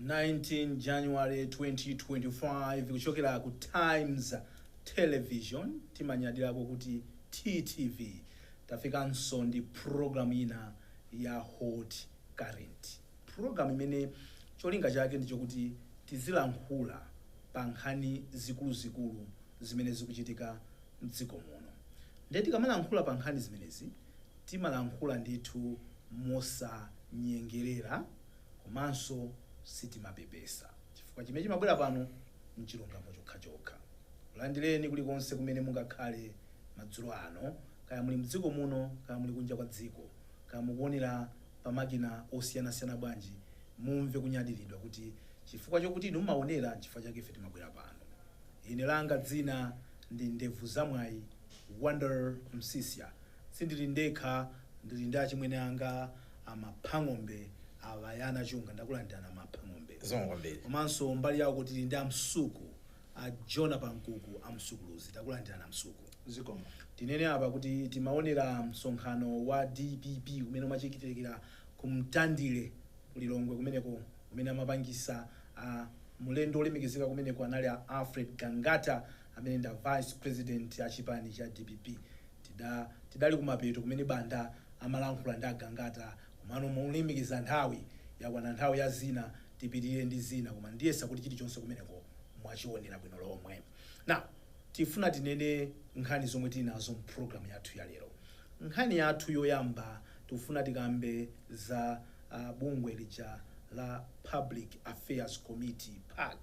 19 January 2025, kuchokera ku Times Television, timanyadirako kuti TTV. Tafikanso ndi program ina ya Hot Current, program imene cholinga chake ndichokuti tizilankhula pa nkhani zikuluzikulu zimene zikuchitika mdziko muno. Ndiye tikamalankhula pa nkhani zimenezi, timalankhula ndithu mosanyengerera komanso sitimapepesa, chifukwa chimene chimabwera pano mchilungamo chokhachokha. Kulandireni kulikonse kumene mungakhale madzulo ano, kaya muli mdziko muno, kaya muli kunja kwa dziko, kaya mukuonera pamakina osiyanasiyana bwanji, mumve kunyadiridwa kuti chifukwa chokuti inu mumaonera, chifukwa chake ife timabwera pano. Ine langa dzina ndi Ndevu Zamwayi Wonder Msisya. Sindili ndekha, ndili ndi achimwene anga Amaphang'ombe, Awayana Chunga. Ndakulandirana, Amaphang'ombe. Zikomo kwambiri. Komanso mbali yawo kuti tili ndi Amsuku, a Jona Pankuku, Amsukuluzi. Takulandirana, Amsuku. Zikomo. Tinene apa kuti timaonera msonkhano wa DPP kumene umachitikira ku Mtandire kuLilongwe kumeneko, kumene amapangisa mlendo olemekezeka kumeneko anali a Alfred Gangata, amene ndi a vice president a chipani cha DPP. Tidali kumapeto kumene Banda amalankhula ndi Agangata, komano molemekeza nthawi, yakwana nthawi ya zina, tipitirire ndi zina, koma ndiyesa kuti chilichonse kumeneko mwachionera bwino lomwe. Now, tifuna tinene nkhani zomwe tili nazo mpulogalamu yathu ya lero. Nkhani yathu yoyamba, tikufuna tikambe za bungwe lija la Public Affairs Committee, PAC,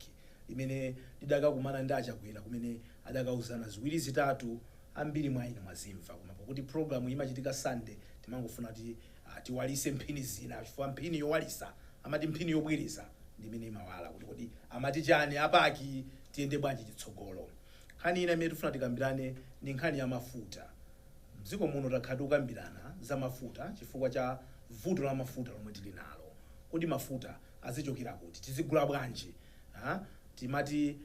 limene lidakakumana ndi Achakwera, kumene adakauzana ziwiri zitatu. Ambiri mwa inu mwazimva, koma pakuti program imachitika Sunday, timangofuna kuti tiwalise mphini zina, chifukwa mphini yowalisa, amati mphini yobwereza ndimene imawala, kuti kodi amati chani a PAC, tiyende bwanji chitsogolo. Nkhani ina imene tifuna tikambirane ndi nkhani ya mafuta. Mdziko muno takhala tikukambirana za mafuta chifukwa cha vuto la mafuta lomwe tili nalo. Kodi mafuta azichokera kuti? Tizigula bwanji? Ha? Timati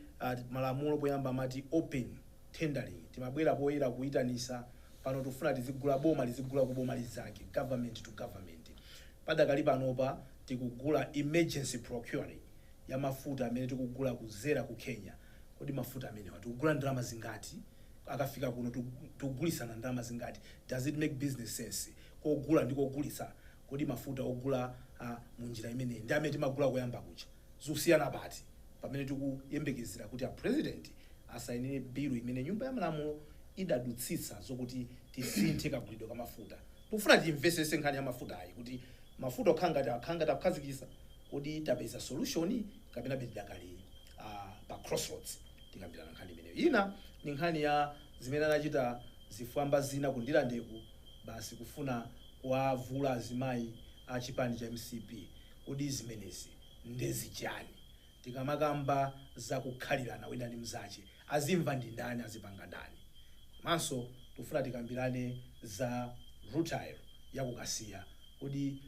malamulo poyamba amati open tendering, timabwera poyera kuyitanisa. Pano tifuna tizigula, boma lizigula ku boma lizake, government to government. Padakali panopa tikugula emergency procuring ya mafuta amene tikugula kuzera ku Kenya. Kodi mafuta amenewa tikugula ndalama zingati? Akafika kuno tikugulisana ndalama zingati? Does it make business sense kogula ndi kogulisa? Kodi mafuta ogula munjira imeneyi ndi amene timagula koyamba kucha zikusiyana pati, pamene tikuyembekezera kuti a president asayinire bill imene Nyumba ya Malamulo idadutsitsa zokuti tisinthe kagulidwe ka mafuta? Tikufuna timvesese nkhani ya mafuta ayi, kuti mafuta okhala ngati akukhazikisa, kodi tapeza solution kapena tidakali pa crossroads? Tikambirana nkhani imeneyo. Ina ni nkhani ya zimene anachita zifwamba zina ku Ndirandeku, basi kufuna kuwavula azimayi a chipani cha MCP. Kodi zimenezi ndezichani? Tikamakamba zakukhalirana wina ndi mzache, azimva ndi ndani, azipanga ndani? Komanso tikufuna tikambirane za rutile yakukasiya. Kodi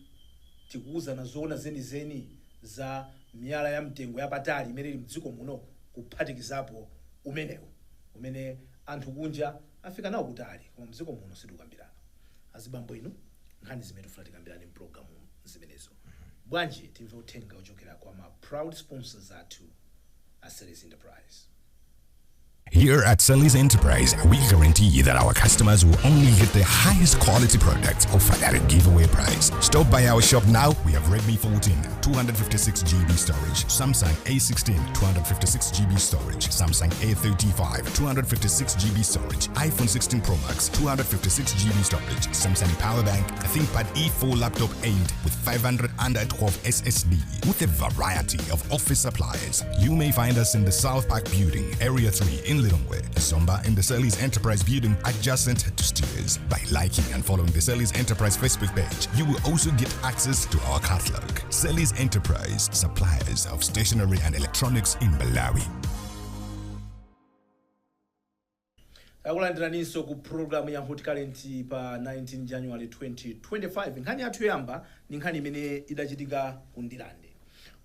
tikuwuzana zoona zenizeni za miyala ya mtengo yapatali imene ili mdziko muno, kuphatikizapo umenewu umene anthu kunja afika nawo kutali, koma mdziko muno sitikukambirana? Azibambo inu, nkhani zimene tifuna tikambirane mpulogalamu zimenezo. Bwanji timve uthenga ochokera kwa ma proud sponsors athu a Selly's Enterprise. Here at Selly's Enterprise, we guarantee that our customers will only get the highest quality products offered at a giveaway price. Stop by our shop now. We have Redmi 14, 256 GB storage, Samsung A16, 256 GB storage, Samsung A35, 256 GB storage, iPhone 16 Pro Max, 256 GB storage, Samsung Power Bank, a ThinkPad E4 laptop 8 with 512 SSD, with a variety of office supplies. You may find us in the South Park Building, Area 3 in Lilongwe, Zomba in the Selly's Enterprise Building adjacent to Steers. By liking and following the Selly's Enterprise Facebook page, you will also get access to our catalog. Selly's Enterprise, suppliers of stationery and electronics in Malawi. Takulandiraninso ku program ya Hot Current pa 19 January 2025. Nkhani yathu yoyamba ndi nkhani imene idachitika ku Ndilande.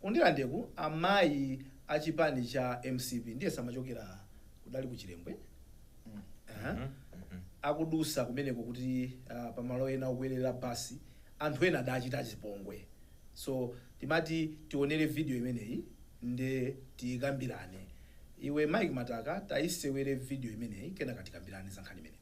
Ku Ndilandeku amayi a chipani cha MCP, ndiye samachokera kudali ku Chilembwe. Aha. Akudusa kumeneko kuti pamalo ena okwerera basi, anthu ena adachita chipongwe. So timati tionere video imeneyi nde tiyikambirane. Iwe Mike Mataka, tayisewere video imeneyi, kenaka tikambirane za nkhani imeneyi.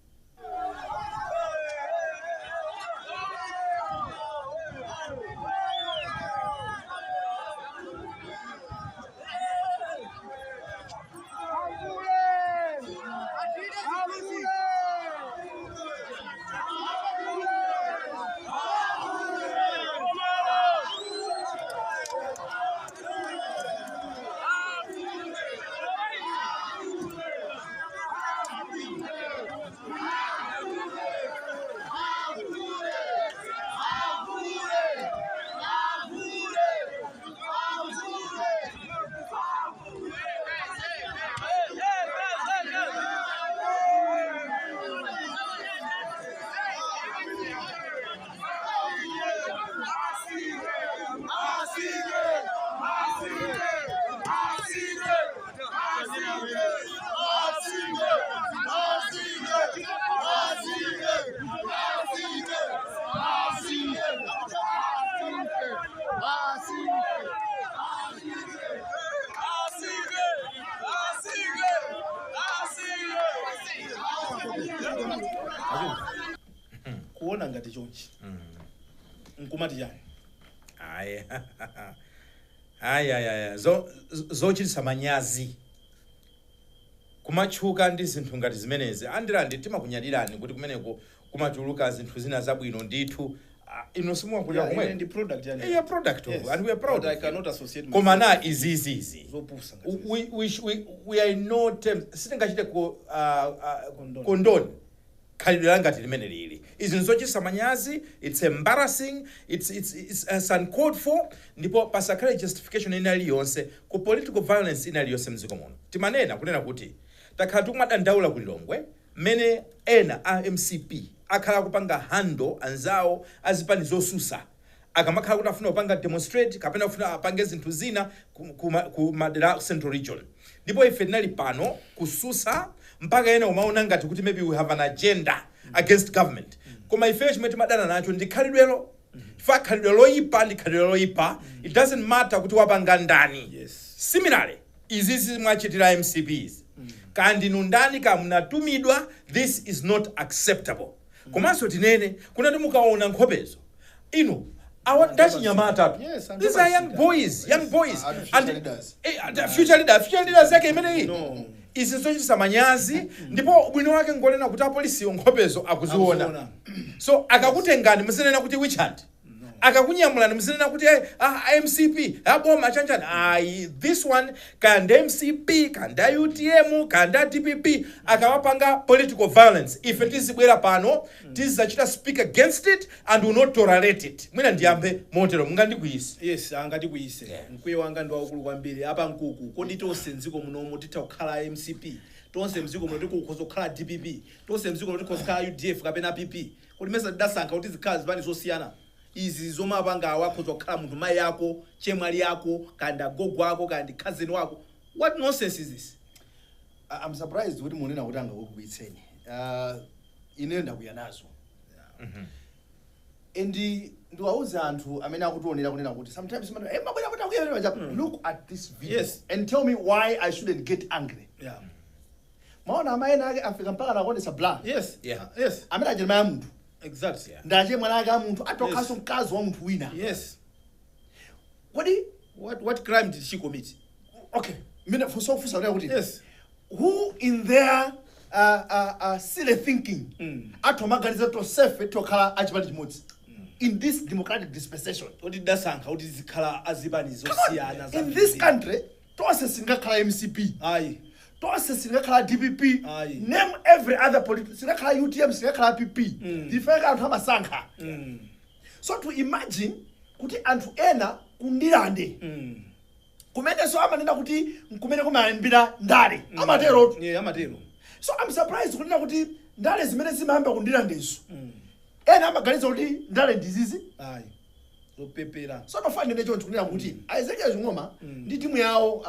Kuona ngati chonchi nkumati chani? Ayi, ayi, ayi, ayi, zochititsa manyazi kumatchuka ndi zinthu ngati zimenezi. Andirandi, timakunyadirani kuti kumeneko kumatuluka zinthu zina zabwino ndithu. Ah, inu simuwakulira Yeah, ine kumweko. ndi product yani. Yeah, product of, Yes. and we are proud But I of you. cannot associate Koma myself na izizizi zopusa ngati zizi. We are in no terms, sitingachite ku Condone. condone khalidwe langati limene lili. Izi nzochititsa manyazi. It's embarrassing, it's uncalled for, ndipo pasakhale justification ina iliyonse ku political violence ina iliyonse mdziko muno. Timanena kunena kuti takhala tikumadandaula ku Lilongwe mmene ena a MCP akhala akupanga handle anzawo azipani zosusa akamakhala kuti afuna kupanga demonstrate kapena afuna apange zinthu zina ku madera Central Region. Ndipo ife tinali pano kususa mpaka ena umaona ngati kuti maybe we have an agenda against government. Koma ifeyo chimene timadana nacho ndi khalidwelo, chifukwa khalidwe loyipa ndi khalidwe loyipa. It doesn't matter kuti wapanga ndani. Similarly, izizi mwachitira MCPs, kandi ndani kamunatumidwa, this is not acceptable. Komanso tinene kunati mukaona nkhopezo inu awa ndachinyamata. Yes, These are young boys, young boys And future and leaders. Future leader, future leaders yake imeneyi? No. Izi zochititsa manyazi, ndipo ubwino wake ngonena kuti apolisiwo nkhopezo akuziona. Akuziona. So akakutengani muzinena kuti witch hunt, akakunyamulani muzinena kuti eh, ah, MCP aboma chanjani. Ayi, this one, kanda MCP, kanda UTM, kanda DPP, akawapanga political violence, ife tizibwera pano tizachita speak against it and will not tolerate it. Mwina ndiyambe motero, mungandikwiyise. Yes, angatikwiyise. Mkwiyo wanga ndi waukulu kwambiri apa. Nkuku, kodi tonse mdziko munomu titha kukhala MCP? Tonse mdziko muno tikukhoza kukhala DPP? Tonse mdziko muno tikhoza kukhala UDF kapena PP? Kodi mesa tidasankha kuti zikhala zipani zosiyana? Izi zomapanga awo, akhoza kukhala munthu mayi yako, chemwali yako, kandi agogo ako, kandi cousin wako. What nonsense is this? I'm surprised kuti munena kuti angakukwiyitseni. Ineyo ndakwiya nazo and ndiwauze anthu amene akutionera kunena kuti sometimes man, hey, mabwera kuti akwiya pamene paja. Look at this video and tell me why I shouldn't get angry. Maona amayi ake afika mpaka nakuonesa bla. Amene aja mayi a munthu. Ndache mwana ake a munthu atokhaso mkazi wa munthu wina. Kodi What crime did she commit? Okay, mine fusofusa kunena kuti who in their silly thinking athu amaganiza tonsefe tokhala achipani chimodzi in this democratic dispensation? Kuti tidasankha kuti zikhala azipani zosiyana. In this country tonse singakhala MCP, ayi, tonse singakhala DPP, Ayi. name every other political, singakhala UTM, singakhala PP. Ndifeka anthu amasankha. So to imagine kuti anthu ena kundilande kumenenso amanena kuti kumene kumayambira ndale, amaterotu. Yeah, amatero. So I'm surprised kunena kuti ndale zimene zimayamba kundilandezo, ena amaganiza kuti ndale ndizizi. Ayi, zopepera. So tofanire choncho kunena kuti Ezekiel Ching'oma ndi timu yawo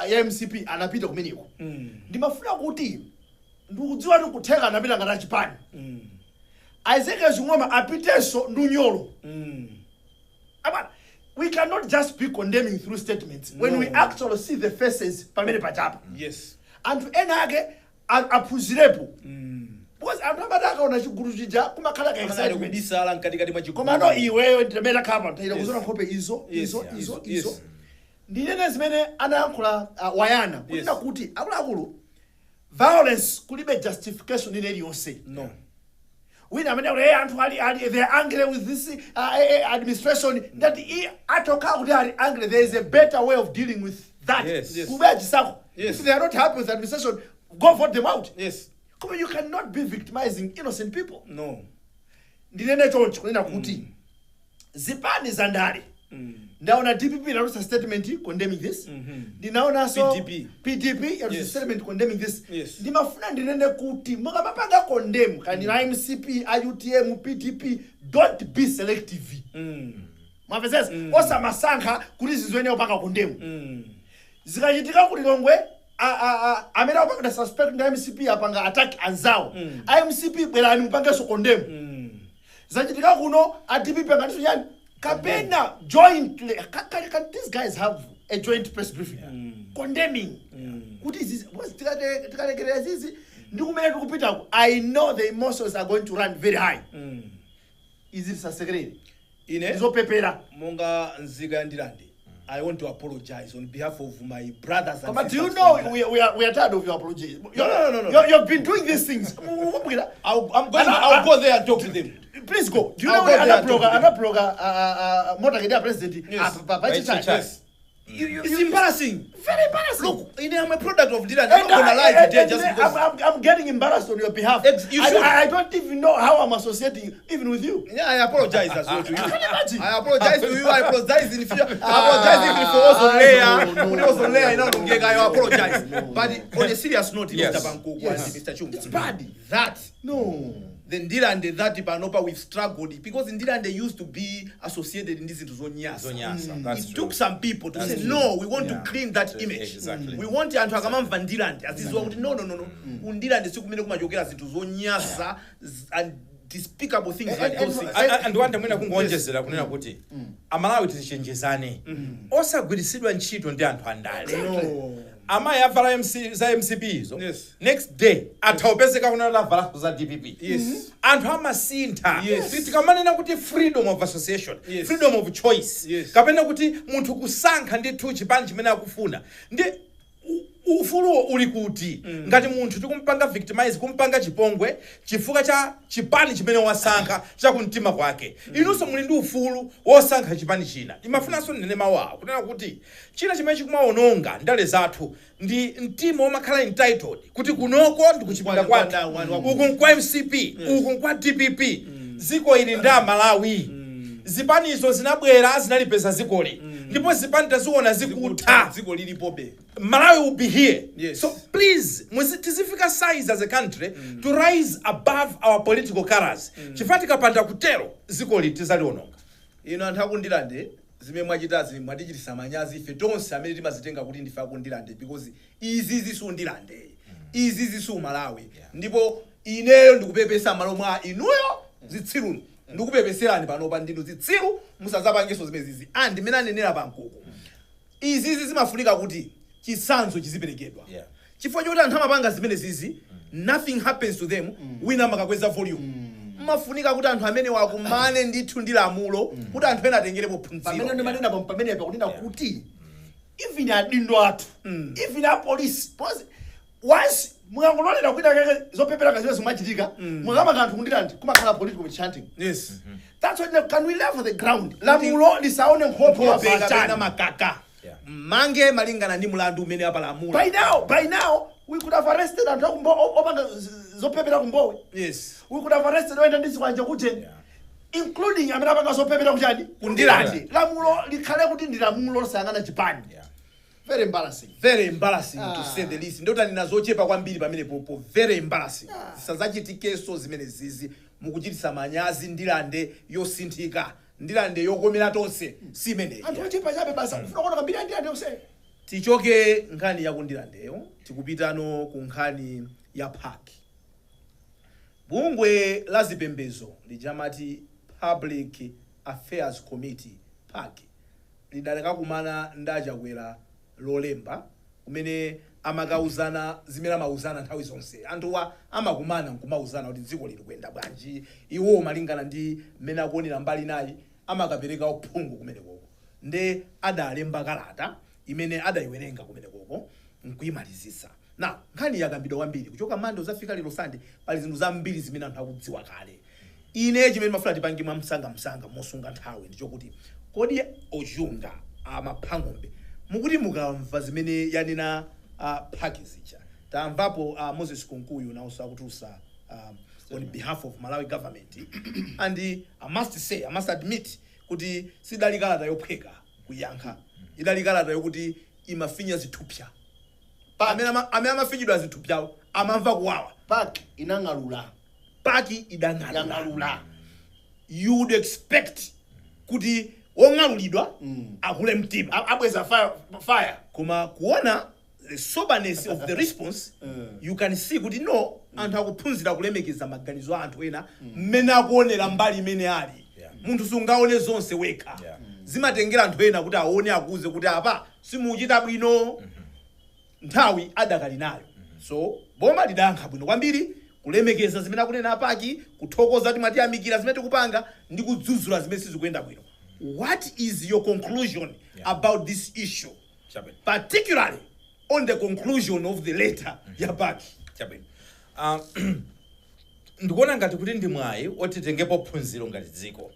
ya MCP anapita kumeneko. Ndimafuna kuti, ndikudziwa kuti kutheka anapita ngati achipani, Ezekiel Ching'oma apitenso ndi unyolo. Abana, We cannot just be condemning through statements when we actually see the faces pamene pachapa. Anthu ena ake aphunzirepo, because anthu amati akaona chigulu chija kumakhala ka excitement. Kubisala mkatikati mwa chigulu. Komano iweyo ndimene takhala pano, kuzoona nkhope izo, izo, izo, izo. Ndinene zimene anayankhula Wayana kunena kuti akuluakulu, violence kulibe justification ine iliyonse. No. Wina amene kuti, "Hey, anthu ali they are angry with this administration," that atokhala kuti ali angry, there is a better way of dealing with that. Kubera chisankho. If they are not happy with the administration, go vote them out. Koma you cannot be victimizing innocent people. No. Ndinene chonchi kunena kuti zipani za ndale, ndaona DPP inatulutsa statement condemning this, ndinaonanso PDP. PDP yatulutsa statement condemning this. Ndimafuna ndinene kuti mukamapanga condemn, kandi na MCP, a UTM, PDP, don't be selective. Mwapezesa osamasankha kuti zizoyenera kupanga condemn. Zikachitika kuti Longwe amene akupanga suspect ndi MCP apanga attack anzawo, a MCP bwerani mupangenso condemn. Zachitika kuno, a DPP anganiso chani kapena jointly. Can these guys have a joint press briefing condemning kuti izizi? Because tikalekerera zizi ndi kumene tikupitako, I know the emotions are going to run very high. Izi tisasekerere. Ine ndizopepera. Monga nzika ya Ndilande, I want to apologize on behalf of my brothers and But do you sisters know from we are tired of your apologies? No. You've been doing these things. Mukumbukira? I'll go there and talk to them. Please go. Do you I'll know go there and talk anabloka to them. anabloka motorcade ya president? Yes. Pa Yes. You, It's embarrassing. Very embarrassing. Look, ine, I'm a product of Ndilande. I'm And not gonna lie today just because I'm getting embarrassed on your behalf. You should. I don't even know how I'm associating even with you. Yeah, I apologize as well to you. Can you imagine? I apologize to you. I apologize in future. I apologize even for also layer. No, no, Kuti also no, layer no, inaonongeka. I apologize. But on a serious note, Mr. Bankuku and Mr. Chunga. It's bad. That No. the Ndilande that panopa we've struggled because Ndilande used to be associated in these zonyasa. Zonyasa, that's It true. took some people to That's say, true. "No, we want to clean that image." We want anthu akamamva Ndilande aziziwa kuti no, kuNdilande sikumene kumachokera zinthu zonyasa and despicable things like those things. And wanda mwina kungonjezera kunena kuti Amalawi tizichenjezane, osagwiritsidwa ntchito ndi anthu andale. No. Amayi avala MC, za MCP izo, next day athaupezeka kunena avalaso za DPP. Anthu amasintha. Tikamanena kuti freedom of association, freedom of choice, kapena kuti munthu kusankha ndithu chipani chimene akufuna, ndi ufuluwo uli kuti ngati munthu tikumpanga victimize, kumpanga chipongwe chifukwa cha chipani chimene wasankha chakumtima kwake? Inunso muli ndi ufulu wosankha chipani china. Imafunanso ndinene mawu awo kunena kuti china chimene chikumaononga ndale zathu ndi mtima womakhala entitled kuti kunoko ndi kuchipinda kwathu, uku nkwa MCP, uku nkwa DPP. Ziko ili ndi Amalawi. Zipanizo zinabwera, zinalipeza zikoli, ndipo zipani taziona zikutha. Dziko lilipobe. Malawi will be here. Yes. So please, tizifika size as a country to rise above our political colors. Chifukwa tikapanda kutero, zikoli tizaliononga. Ino anthu akuNdilande, zimene mwachitazi mwatichitisa manyazi ife tonse amene timazitenga kuti ndife akuNdilande, because izi zisuNdilande, izi zisu Malawi. Ndipo ineyo ndikupepesa malo mwa inuyo zitsiru, ndikupepeserani panopa, ndinu zitsiru, musazapangenso zimene zizi. And mmene anenera Pankuku, izizi zimafunika kuti chisanzo chiziperekedwa, chifukwa chokuti anthu amapanga zimene zizi, nothing happens to them. Wina amakakweza volume. Mafunika kuti anthu amene wakumane ndithu ndi lamulo kuti anthu ena atengerepo Pamene phunziro. ndimanena pamenepa kunena kuti even adindo athu, even apolisi, because once mukangololera kuita kake zopepera kazimene zimachitika, mukamaka anthu kuNdilande kumakhala political chanting. That's why, can we level the ground? Lamulo lisaone nkhope. Nkhope kapena wapachani. makaka. Mange malingana ndi mulandu umene apalamula. By now we could have arrested anthu opanga zopepera kumbowe. We could have arrested oyenda ndi zikwanja kuti, including amene apanga zopepera kuchani? KuNdilande. Lamulo likhale kuti ndi lamulo losayang'ana chipani. Very embarrassing. Very embarrassing, to say the least. Ndotanena zochepa kwambiri pamene popo. Very embarrassing. Zisazachitikenso zimene zizi. Mukuchitisa manyazi Ndilande yosinthika, Ndilande yokomera tonse si imeneyi. Anthu ochepa chabe basa kufuna kuona kambiri aNdilande yonse. Tichoke nkhani yakuNdilandeyo, tikupitano ku nkhani ya PAC. Bungwe la zipembezo lijamati Public Affairs Committee, PAC. Lidakakumana ndi Achakwera Lolemba, kumene amakauzana zimene amauzana nthawi zonse. Anthuwa amakumana nkumauzana kuti dziko lili kuyenda bwanji. Iwo malingana ndi mmene akuonera mbali nayi, amakapereka uphungu kumenekoko. Nde adalemba kalata imene adayiwerenga kumenekoko nkuyimalizisa. Na nkhani yakambidwa kwambiri kuchoka Mande zafika lero Sande. Pali zinthu zambiri zimene anthu akudziwa kale. Ine chimene mafuna tipange mwamsangamsanga mosunga nthawi ndichokuti, kodi Ochunga Amaphang'ombe, mukuti mukamva zimene yanena PAC zija, tamvapo Moses Kunkuyu nawonso akutulutsa on behalf of Malawi government, and I must say, I must admit kuti sidali kalata yophweka kuyankha. Idali kalata yokuti imafinya zithupsa. Amene amafinyidwa zithupsawo amamva kuwawa. PAC inang'alula. PAC idang'alula. Yang'alula. You would expect kuti wong'alulidwa akule mtima, Abweza fire, fire. Koma kuona the soberness of the response, you can see kuti no, anthu akuphunzira kulemekeza maganizo a anthu ena mmene akuonera mbali imene ali. Munthu sungaone zonse wekha. Zimatengera anthu ena kuti aone, akuze kuti apa simuchita bwino. Nthawi adakali nayo. So boma lidayankha bwino kwambiri, kulemekeza zimene akunena a PAC, kuthokoza kuti mwatiyamikira zimene tikupanga, ndi kudzudzula zimene sizikuyenda bwino. What is your conclusion about this issue, Chabwino. particularly on the conclusion of the letter ya PAC? Chabwino. Ndikuona ngati kuti ndi mwayi oti tengepo phunziro ngati dziko,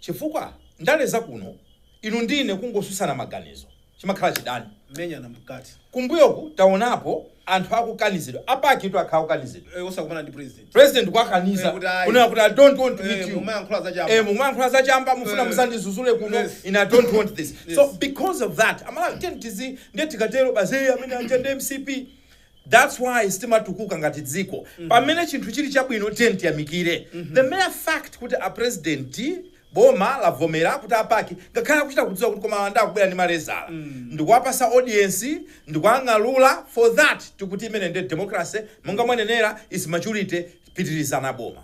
chifukwa ndale zakuno, inu ndine kungosusana maganizo chimakhala chidani. Menyana mkati. Kumbuyoku taonapo anthu akukanizidwa. A PAC tu akhala akukanizidwa. Osakumana ndi president. President kwakaniza, Kuti ayi. kunena kuti, "I don't want to meet you." Mumayankhula zachamba. Mumayankhula zachamba, mufuna musandizuzule kuno. And I don't want this. So because of that, Amalawi tiyeni tizi ndiye tikatero basi, amene anja ndi MCP. That's why sitimatukuka ngati dziko. Pamene chinthu chili chabwino, tiyeni tiyamikire. The mere fact kuti a president, boma lavomera kuti a PAC, ngakhale akuchita kudziwa kuti koma ndakubwera ndi malezala, ndikuwapasa audience, ndikuang'alula, for that tikuti imene ndi democracy. Monga mwanenera, is maturity. Pitirizana boma.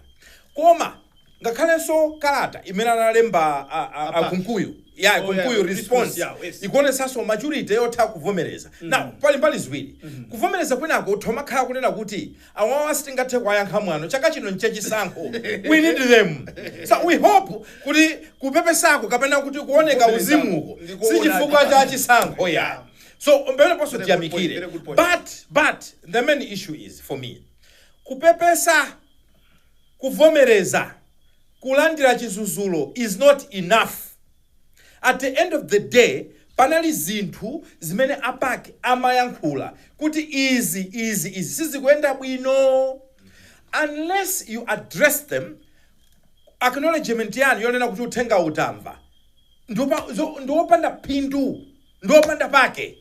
Koma ngakhalenso kalata imene analemba A PAC. A Kunkuyu ya Oh, yeah, Kunkuyu response response yawo, yes. ikuonesanso maturity yotha kuvomereza. Now pali mbali ziwiri. Kuvomereza kwinako thomakhala kunena kuti awawa sitingathe kuwayankha mwano, chaka chino nchachisankho, we need them. So we hope kuti kupepesako kapena kuti kuoneka Kuvomerezako, uzimuko ndikuona. si chifukwa cha chisankho ya. So pameneponso Very good point, tiyamikire. very good point. But the main issue is, for me, kupepesa, kuvomereza, kulandira chizuzulo is not enough. At the end of the day, panali zinthu zimene a PAC amayankhula kuti izi, izi, izi sizikuyenda bwino. Unless you address them, acknowledgement yanu yonena kuti uthenga utamva ndiwopanda phindu, ndiwopanda pake.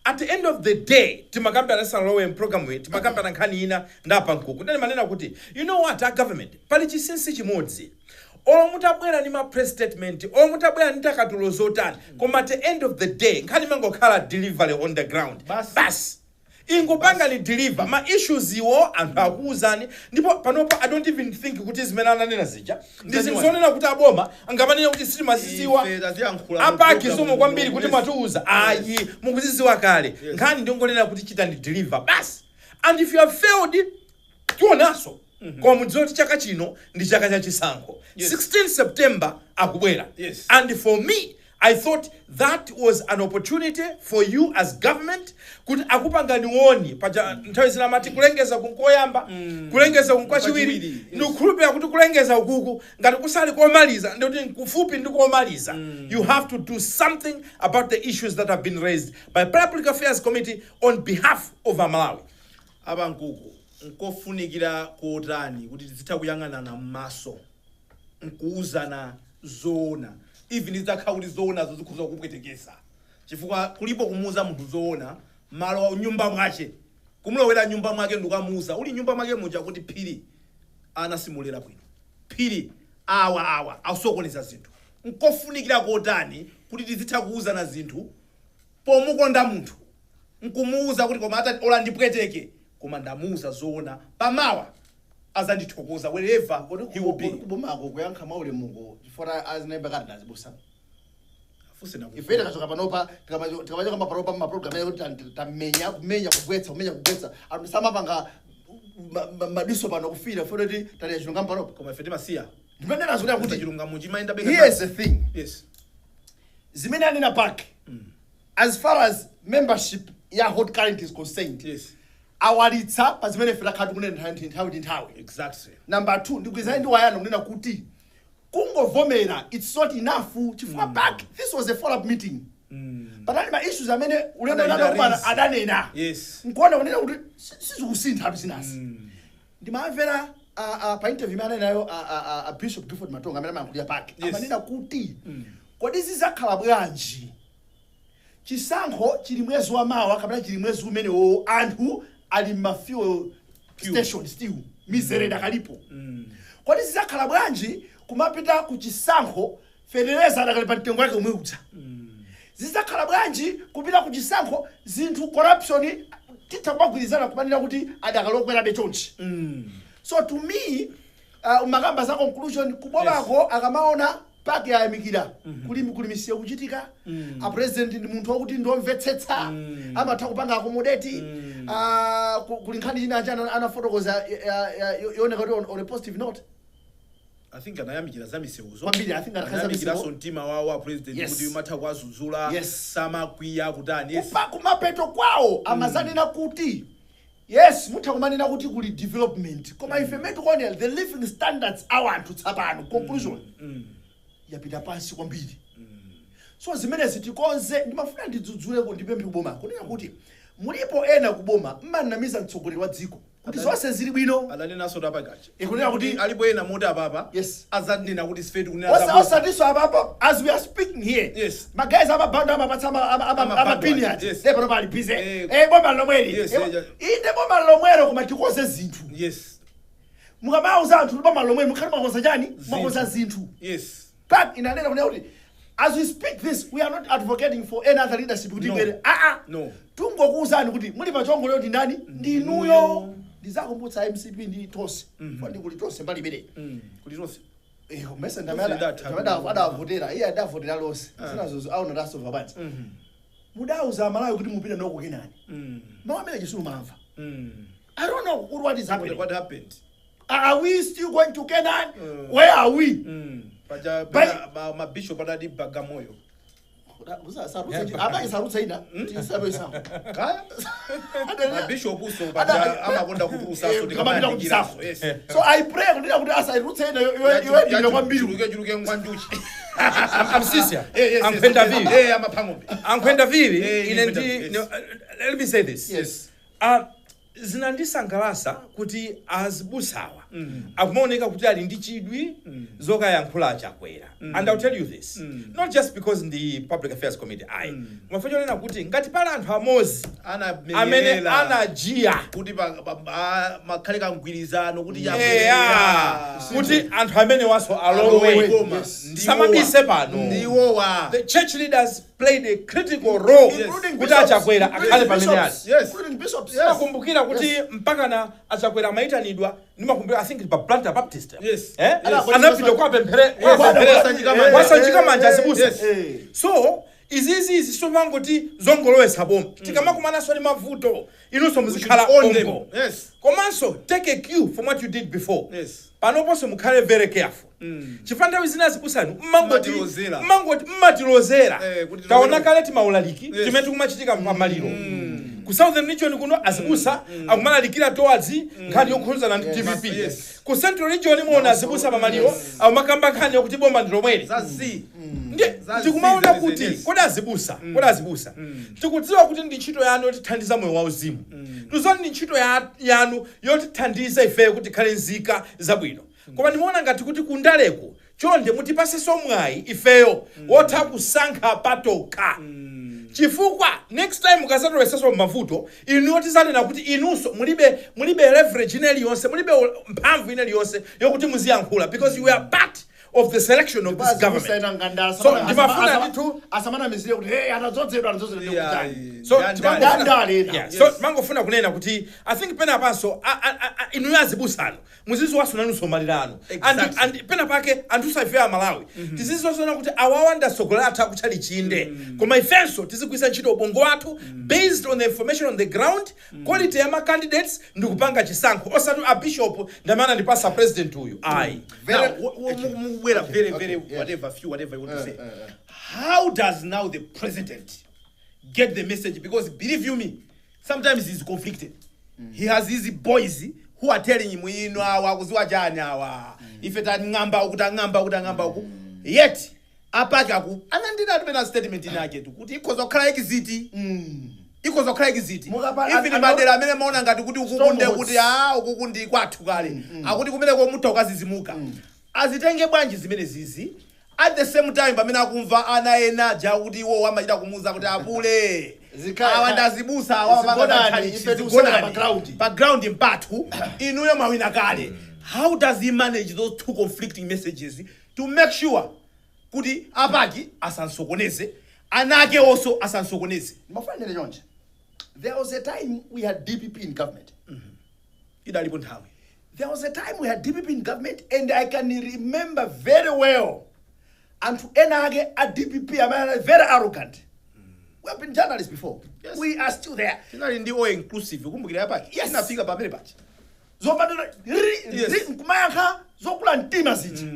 At the end of the day, timakambirana sanalowe program iyi, timakambirana nkhani ina ndapa nkuku, ndani manena kuti, you know what, a government, pali chinsinsi chimodzi. Olo mutabwera ndi ma press statement, olo mutabwera ndi takatulo zotani, koma at the end of the day nkhani imangokhala delivery on the ground. Basi. Basi, ingopanga ni deliver ma issues iwo anthu akuwuzani. Ndipo panopa I don't even think kuti zimene ananena zija ndi zinthu zonena kuti aboma angamanena kuti sitimaziziwa. Ife taziyankhula A PAC mu program somo kwambiri kuti muno. mwatiuza. Ayi, mukuziziwa kale. Nkhani ndiongonena kuti chitani deliver basi, and if you have failed, tionanso. Koma mudziwe kuti chaka chino ndi chaka cha chisankho. 16 September akubwera. And for me, I thought that was an opportunity for you as government kuti akupangani woni paja. Nthawi zina amati kulengeza kunkoyamba, kulengeza kunkwachiwiri. Kwachiwiri, yes. Ndikukhulupirira kuti kulengeza ukuku ngati kusali komaliza, ndikuti nkufupi ndi komaliza. You have to do something about the issues that have been raised by Public Affairs Committee on behalf of Amalawi. Apa nkuku nkofunikira kotani kuti tizitha kuyang'anana m'maso nkuuzana zoona, even zitakhala kuti zoonazo zikhoza kupwetekesa? Chifukwa kulipo kumuuza munthu zoona malo nyumba mwache, kumulowera nyumba mwake ndikukamuuza uli nyumba mwake muja kuti, "Phiri, anasimulira bwino, Phiri, awa awa akusokoneza zinthu." Nkofunikira kotani kuti tizitha kuuzana zinthu pomukonda munthu, nkumuuza kuti, "Koma ata ola ndipweteke, koma ndamuuza zoona, pamawa azandithokoza wherever he will be"? Kubomako kuyankha maulemuko chifukwa azinaiba kati ndazibusa. Afunse na Ife tikachoka panopa, tikamachoka panopa maprogram kuti tamenya, kumenya, kugwetsa, kumenya, kugwetsa, anthu samapanga madiso pano kufira funa kuti taliya chilungamo panopa. Koma ife timasiya. Ndimene nazonena kuti kuti chilungamo chimayenda beka. Here's the thing. Zimene anena PAC, as far as membership ya Hot Current is concerned, awalitsa pa zimene ife takhala tikunena nthawi ndi nthawi. Number two, ndikuyizani ndi wayana kunena kuti kungovomera, it's not enough, chifukwa PAC, this was a follow up meeting. Panali ma issues amene ulendo Adachita adakumana raise. adanena. Nkuona kunena kuti sizikusintha atu zinasi. Ndimamvera pa interview imene anali nayo Bishop Gifford Matonga amene amayankhulira PAC. Amanena kuti kodi zizakhala bwanji, chisankho chili mwezi wa mawa kapena chili mwezi umenewo, anthu ali ma fuel station still, mizere dakalipo. Kodi zizakhala bwanji kumapita ku chisankho fetereza adakali pa mtengo wake omwe uja? Zizakhala bwanji kupita ku chisankho zinthu, corruption, titha kumagwirizana kumanena kuti adakalokwerabe chonchi? So to me, umakamba za conclusion kubomako, akamaona PAC yayamikira kuli misiye kuchitika, a president ndi munthu wakuti ndiomvetsetsa, amatha kupanga accommodate. Kuli nkhani china chana anafotokoza yooneka kuti on a positive note. I think anayamikira za misewuzo. Kwambiri, I think anakhaza Anayamikiranso misewu. mtima wawo wa president kuti umatha kuwazuzula, samakwiya kutani. Kumapeto kwawo amazanena kuti yes, mutha kumanena kuti kuli development, koma ife mene tikuonera the living standards awo anthu tsapano, conclusion yapita pansi kwambiri. So zimenezi tikonze. Ndimafuna ndidzudzuleko, ndipemphe kuboma kunena kuti mulipo ena kuboma mmanamiza mtsogoleri wa dziko kuti zonse zili bwino. Adanenanso tapakacha. Ikunena kuti alipo ena moti apapa azanena kuti sife tikunena zabodza. Osatinso apapo, as we are speaking here, ma guys amabando amapatsa Amabando amapini aja, ati pano pali busy. Boma lomweli. Inde, boma lomwelo, koma tikonze zinthu. Mukamauza anthu kuti boma lomweli, mukhale mwakonza chani? Mwakonza zinthu. PAC inanena kunena kuti as we speak this, we are not advocating for any other leadership kuti No. ibwere, aa. No. Tungokuwuzani kuti muli pachongolero ndi ndani? Ndinuyo. Ndizakumbutsa MCP ndi Tonse, mm ndikuti Tonse mbali imeneyi. Kuti Tonse. Mese Tonse ndatha. adavotera, iye adavotera lonse, zinazo aona tasova bwanji. Mudauza Amalawi kuti mupite noko Kenani. Mawu amene chisulu mamva. I don't know what is happening. What happened? Are we still going to Canaan? Where are we? Paja mabishop adati Bagamoyo. Abake sarutsa ina tisabe sawo. Kaya mabishop uso paja amakonda kutulusaso. Tikamapita kuchisankho. So I pray kunena kuti asairutse ina yoyendera kwambiri. Chuluke chuluke ngwanjuchi. Amsisia. Yes. Ankwenda vili. Amaphang'ombe. Ankwenda vili. Eh, Ine Nkwenda ndi vili, no, let me say this. Zinandisangalasa kuti azibusawa akumaoneka kuti ali ndi chidwi zokayankhula Achakwera. And I'll tell you this not just because ndi Public Affairs Committee, ayi, koma chonena kuti ngati pali anthu amodzi amene Anamenyerera anajiya kuti makhale kamgwirizano kuti eya, kuti anthu amene waso alowe. Koma Samabise pano. Ndiwowa. The church leaders played a critical role Including kuti bishops. Achakwera akhale pamene ali. Including bishops. Ndimakumbukira kuti mpakana Achakwera amayitanidwa, ndimakumbukira, I think pa Blantyre Baptist. Eh? Anapita Wasanjika manja. wasanjika manja azibusa. So izizi somangoti zongolowesa boma, tikamakumananso ndi mavuto inunso muzikhala Own them. pompo. Komanso take a cue from what you did before. Panoponso mukhale very careful, chifukwa nthawi zina azibusanu mmangoti Mmatilozera. mmangoti mmatilozera. Kuti Taona kale timaulaliki timene tikumachitika pamaliro ku Southern Region kuno, azibusa akumalalikira towards nkhani yokhuzana ndi DPP. Ku Central Region muona azibusa pamaliro akumakamba nkhani yokuti boma ndi lomweli. Zazi. Ndi tikumaona kuti kodi azibusa, tikudziwa kuti ndi ntchito yanu yotithandiza moyo wauzimu, tikudziwa ndi ntchito yanu yotithandiza ifeyo kuti tikhale nzika zabwino, koma ndimaona ngati kuti kundaleko chonde mutipasenso mwayi ifeyo wotha kusankha patokha, chifukwa next time mukazatowesenso mavuto inu tizanena kuti inunso mulibe leverage ina iliyonse, mulibe mphamvu ina iliyonse yokuti muziyankhula, because you are part of the selection of this government. So, ndimafuna ndithu Asamanamizire kuti, hey, anadzozedwa, anadzozedwa ndikutani. So Ndandale. Yeah. So mangofuna kunena kuti I think pena paso inuyo azibusano muziziwaso nanunso malirano and pena pake anthu saife a Malawi tizizozona kuti awawa ndasogolera athu akutchali chinde, koma ifenso tizigwisa ntchito ubongo wathu based on the information on the ground, quality ya ma candidates, ndikupanga chisankho, osati a bishop ndamene andipasa president uyu, ayi. Now, well, very, very, whatever, few, whatever you want to say. How does now the president get the message? Because believe you me, sometimes he's conflicted. He has his boys who are telling him, ino awa kuziwa chani awa. Ife tang'amba uku, tang'amba uku, tang'amba uku. Yet, apake aku, anandina tumena statement inake tu, kuti ikhoza kukhala exit. Ikhoza kukhala exit. Even madera amene maona ngati kuti ukukunde kuti ukukundi kwathu kale. Akuti kumeneko mutha ukazizimuka. Azitenge bwanji zimene zizi. At the same time pamene akumva ana ena ja kuti iwo amachita kumuza kuti apule. Awa ndazibusa awa pa ground mpathu inuyo mawina kale. How does he manage those two conflicting messages to make sure kuti apaki asansokoneze, anake also asansokoneze? Mafanele chonje. There was a time we had DPP in government. Idalipo nthawi. There was a time we had DPP in government, and I can remember very well. Anthu ena ake a DPP amene very arrogant. We have been journalists before. Yes. We are still there. Tinali ndi all inclusive kumbukira yapaki. Yes. Tinafika pamene pachi. Zopanda nkumayankha zokula mtima zija.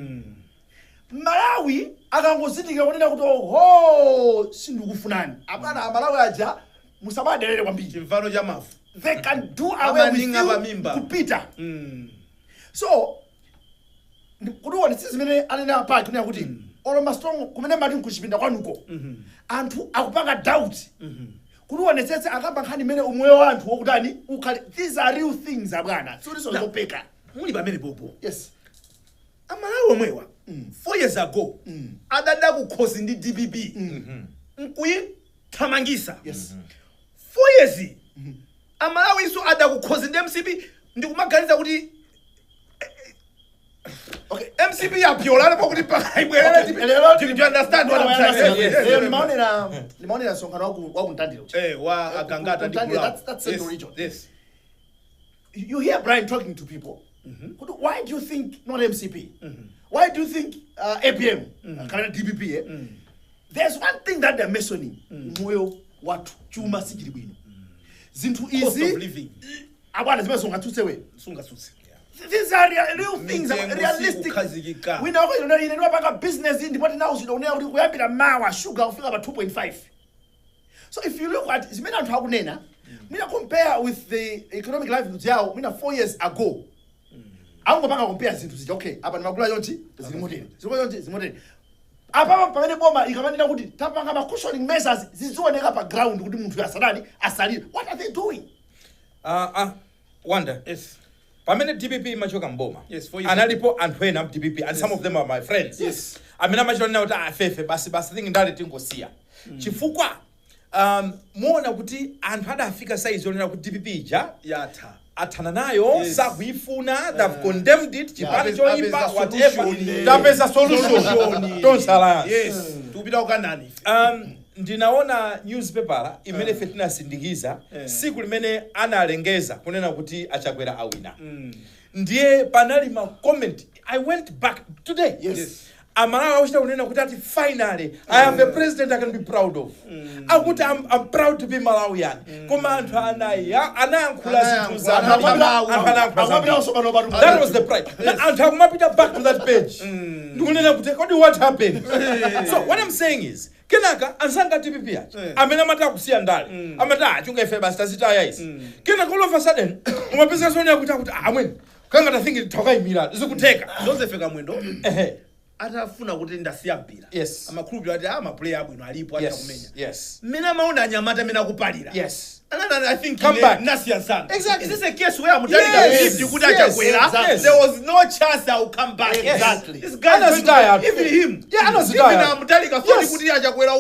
Malawi akangozindikira kunena kuti oho sindikufunani. Apana Amalawi aja musabaderere kwambiri. Chimfano cha mafu. They can do away with you kupita. So kudiwa sisi zimene anena apaki kunena kuti olo strong kumene mati nkuchipinda kwanuko. Anthu akupanga doubt. Kudiwa netsetse akamba nkhani imene umoyo wa anthu wokutani ukhali. These are real things abwana. Suriso zopeka. Muli pamene popo. Yes. Amalawi omwewa 4 years ago adada kukhosi ndi DPP. Nkuyithamangisa. Yes. 4 years Amalawi iso ada kukhosi ndi MCP ndikumaganiza kuti okay, MCP yapyola lepo kuti pakaibwerere. Do you understand what I'm saying? Yes. Nimaonera msonkhano wa kuntandire. Wa agangata ndi kula. That's Central Region. Yes. You hear Brian talking to people. Why do you think not MCP? Why do you think APM? DPP, eh? There's one thing that they're mentioning. Moyo watu chuma sichili bwino. Zinthu Cost izi of living. Abwana zimene sungatsutse. Sungatsutse. These are real things, realistic. We know you know about business in the body now, you don't know kuyambira mawa sugar ufika pa 2.5. So if you look at zimene anthu akunena, mina compare with the economic life yawo mina 4 years ago. Angopanga compare zinthu zija, okay, apa ndimakula yonchi zili moteri. Zili yonchi zili moteri. Apa pamene boma ikamanena kuti tapanga ma cushioning measures zizioneka pa ground kuti munthu asalani asalire. What are they doing? Wonder. Yes. Pamene DPP machoka mboma. Yes, 4 years. Analipo anthu ena DPP and some of them are my friends. Yes. Amene amachonena kuti afefe basi basi think ndale tingosiya. Chifukwa muona kuti anthu adafika size yonena kuti DPP ija yatha. Athana nayo, Yes. sakuifuna, they've condemned it, chipani choipa, whatever. Tapeza Tapeza solution. Tonse Alliance. Yes. Tikupita kukanani. Ndinaona newspaper imene ife tinasindikiza siku limene analengeza kunena kuti achakwera awina. Ndiye panali ma comment. I went back today. Yes. Amalawi akuchita kunena kuti ati finally I have a president I can be proud of. Akuti I'm proud to be Malawian. Koma anthu anayankhula zinthu za anthu anayankhula zambiri. That was the pride. Now anthu akumapita back to that page. Ndikunena kuti kodi what happened? So what I'm saying is kenaka ansanga DPP achi amene amati akusiya ndale amati achunga ife basi tazitaya izi. Kenaka all of a sudden umapeza sonera kuti akuti amweni kanga tathingi tawakayimira zikuteka. Joseph Kamwendo atafuna kuti ndasiya mpira. Yes. Amakhulupirira kuti ama player abwino alipo atakumenya. Yes. Mmene amaona anyamata amene akupalira. Yes. And I think come back. Nasiya Nsanga. Exactly. Is this a case where Mutharika believed kuti achakwera? Yes. There was no chance I will come back. Exactly. This guy is Anazitaya. even him. Yeah, anazitaya. Even Mutharika thought Yes. kuti achakwera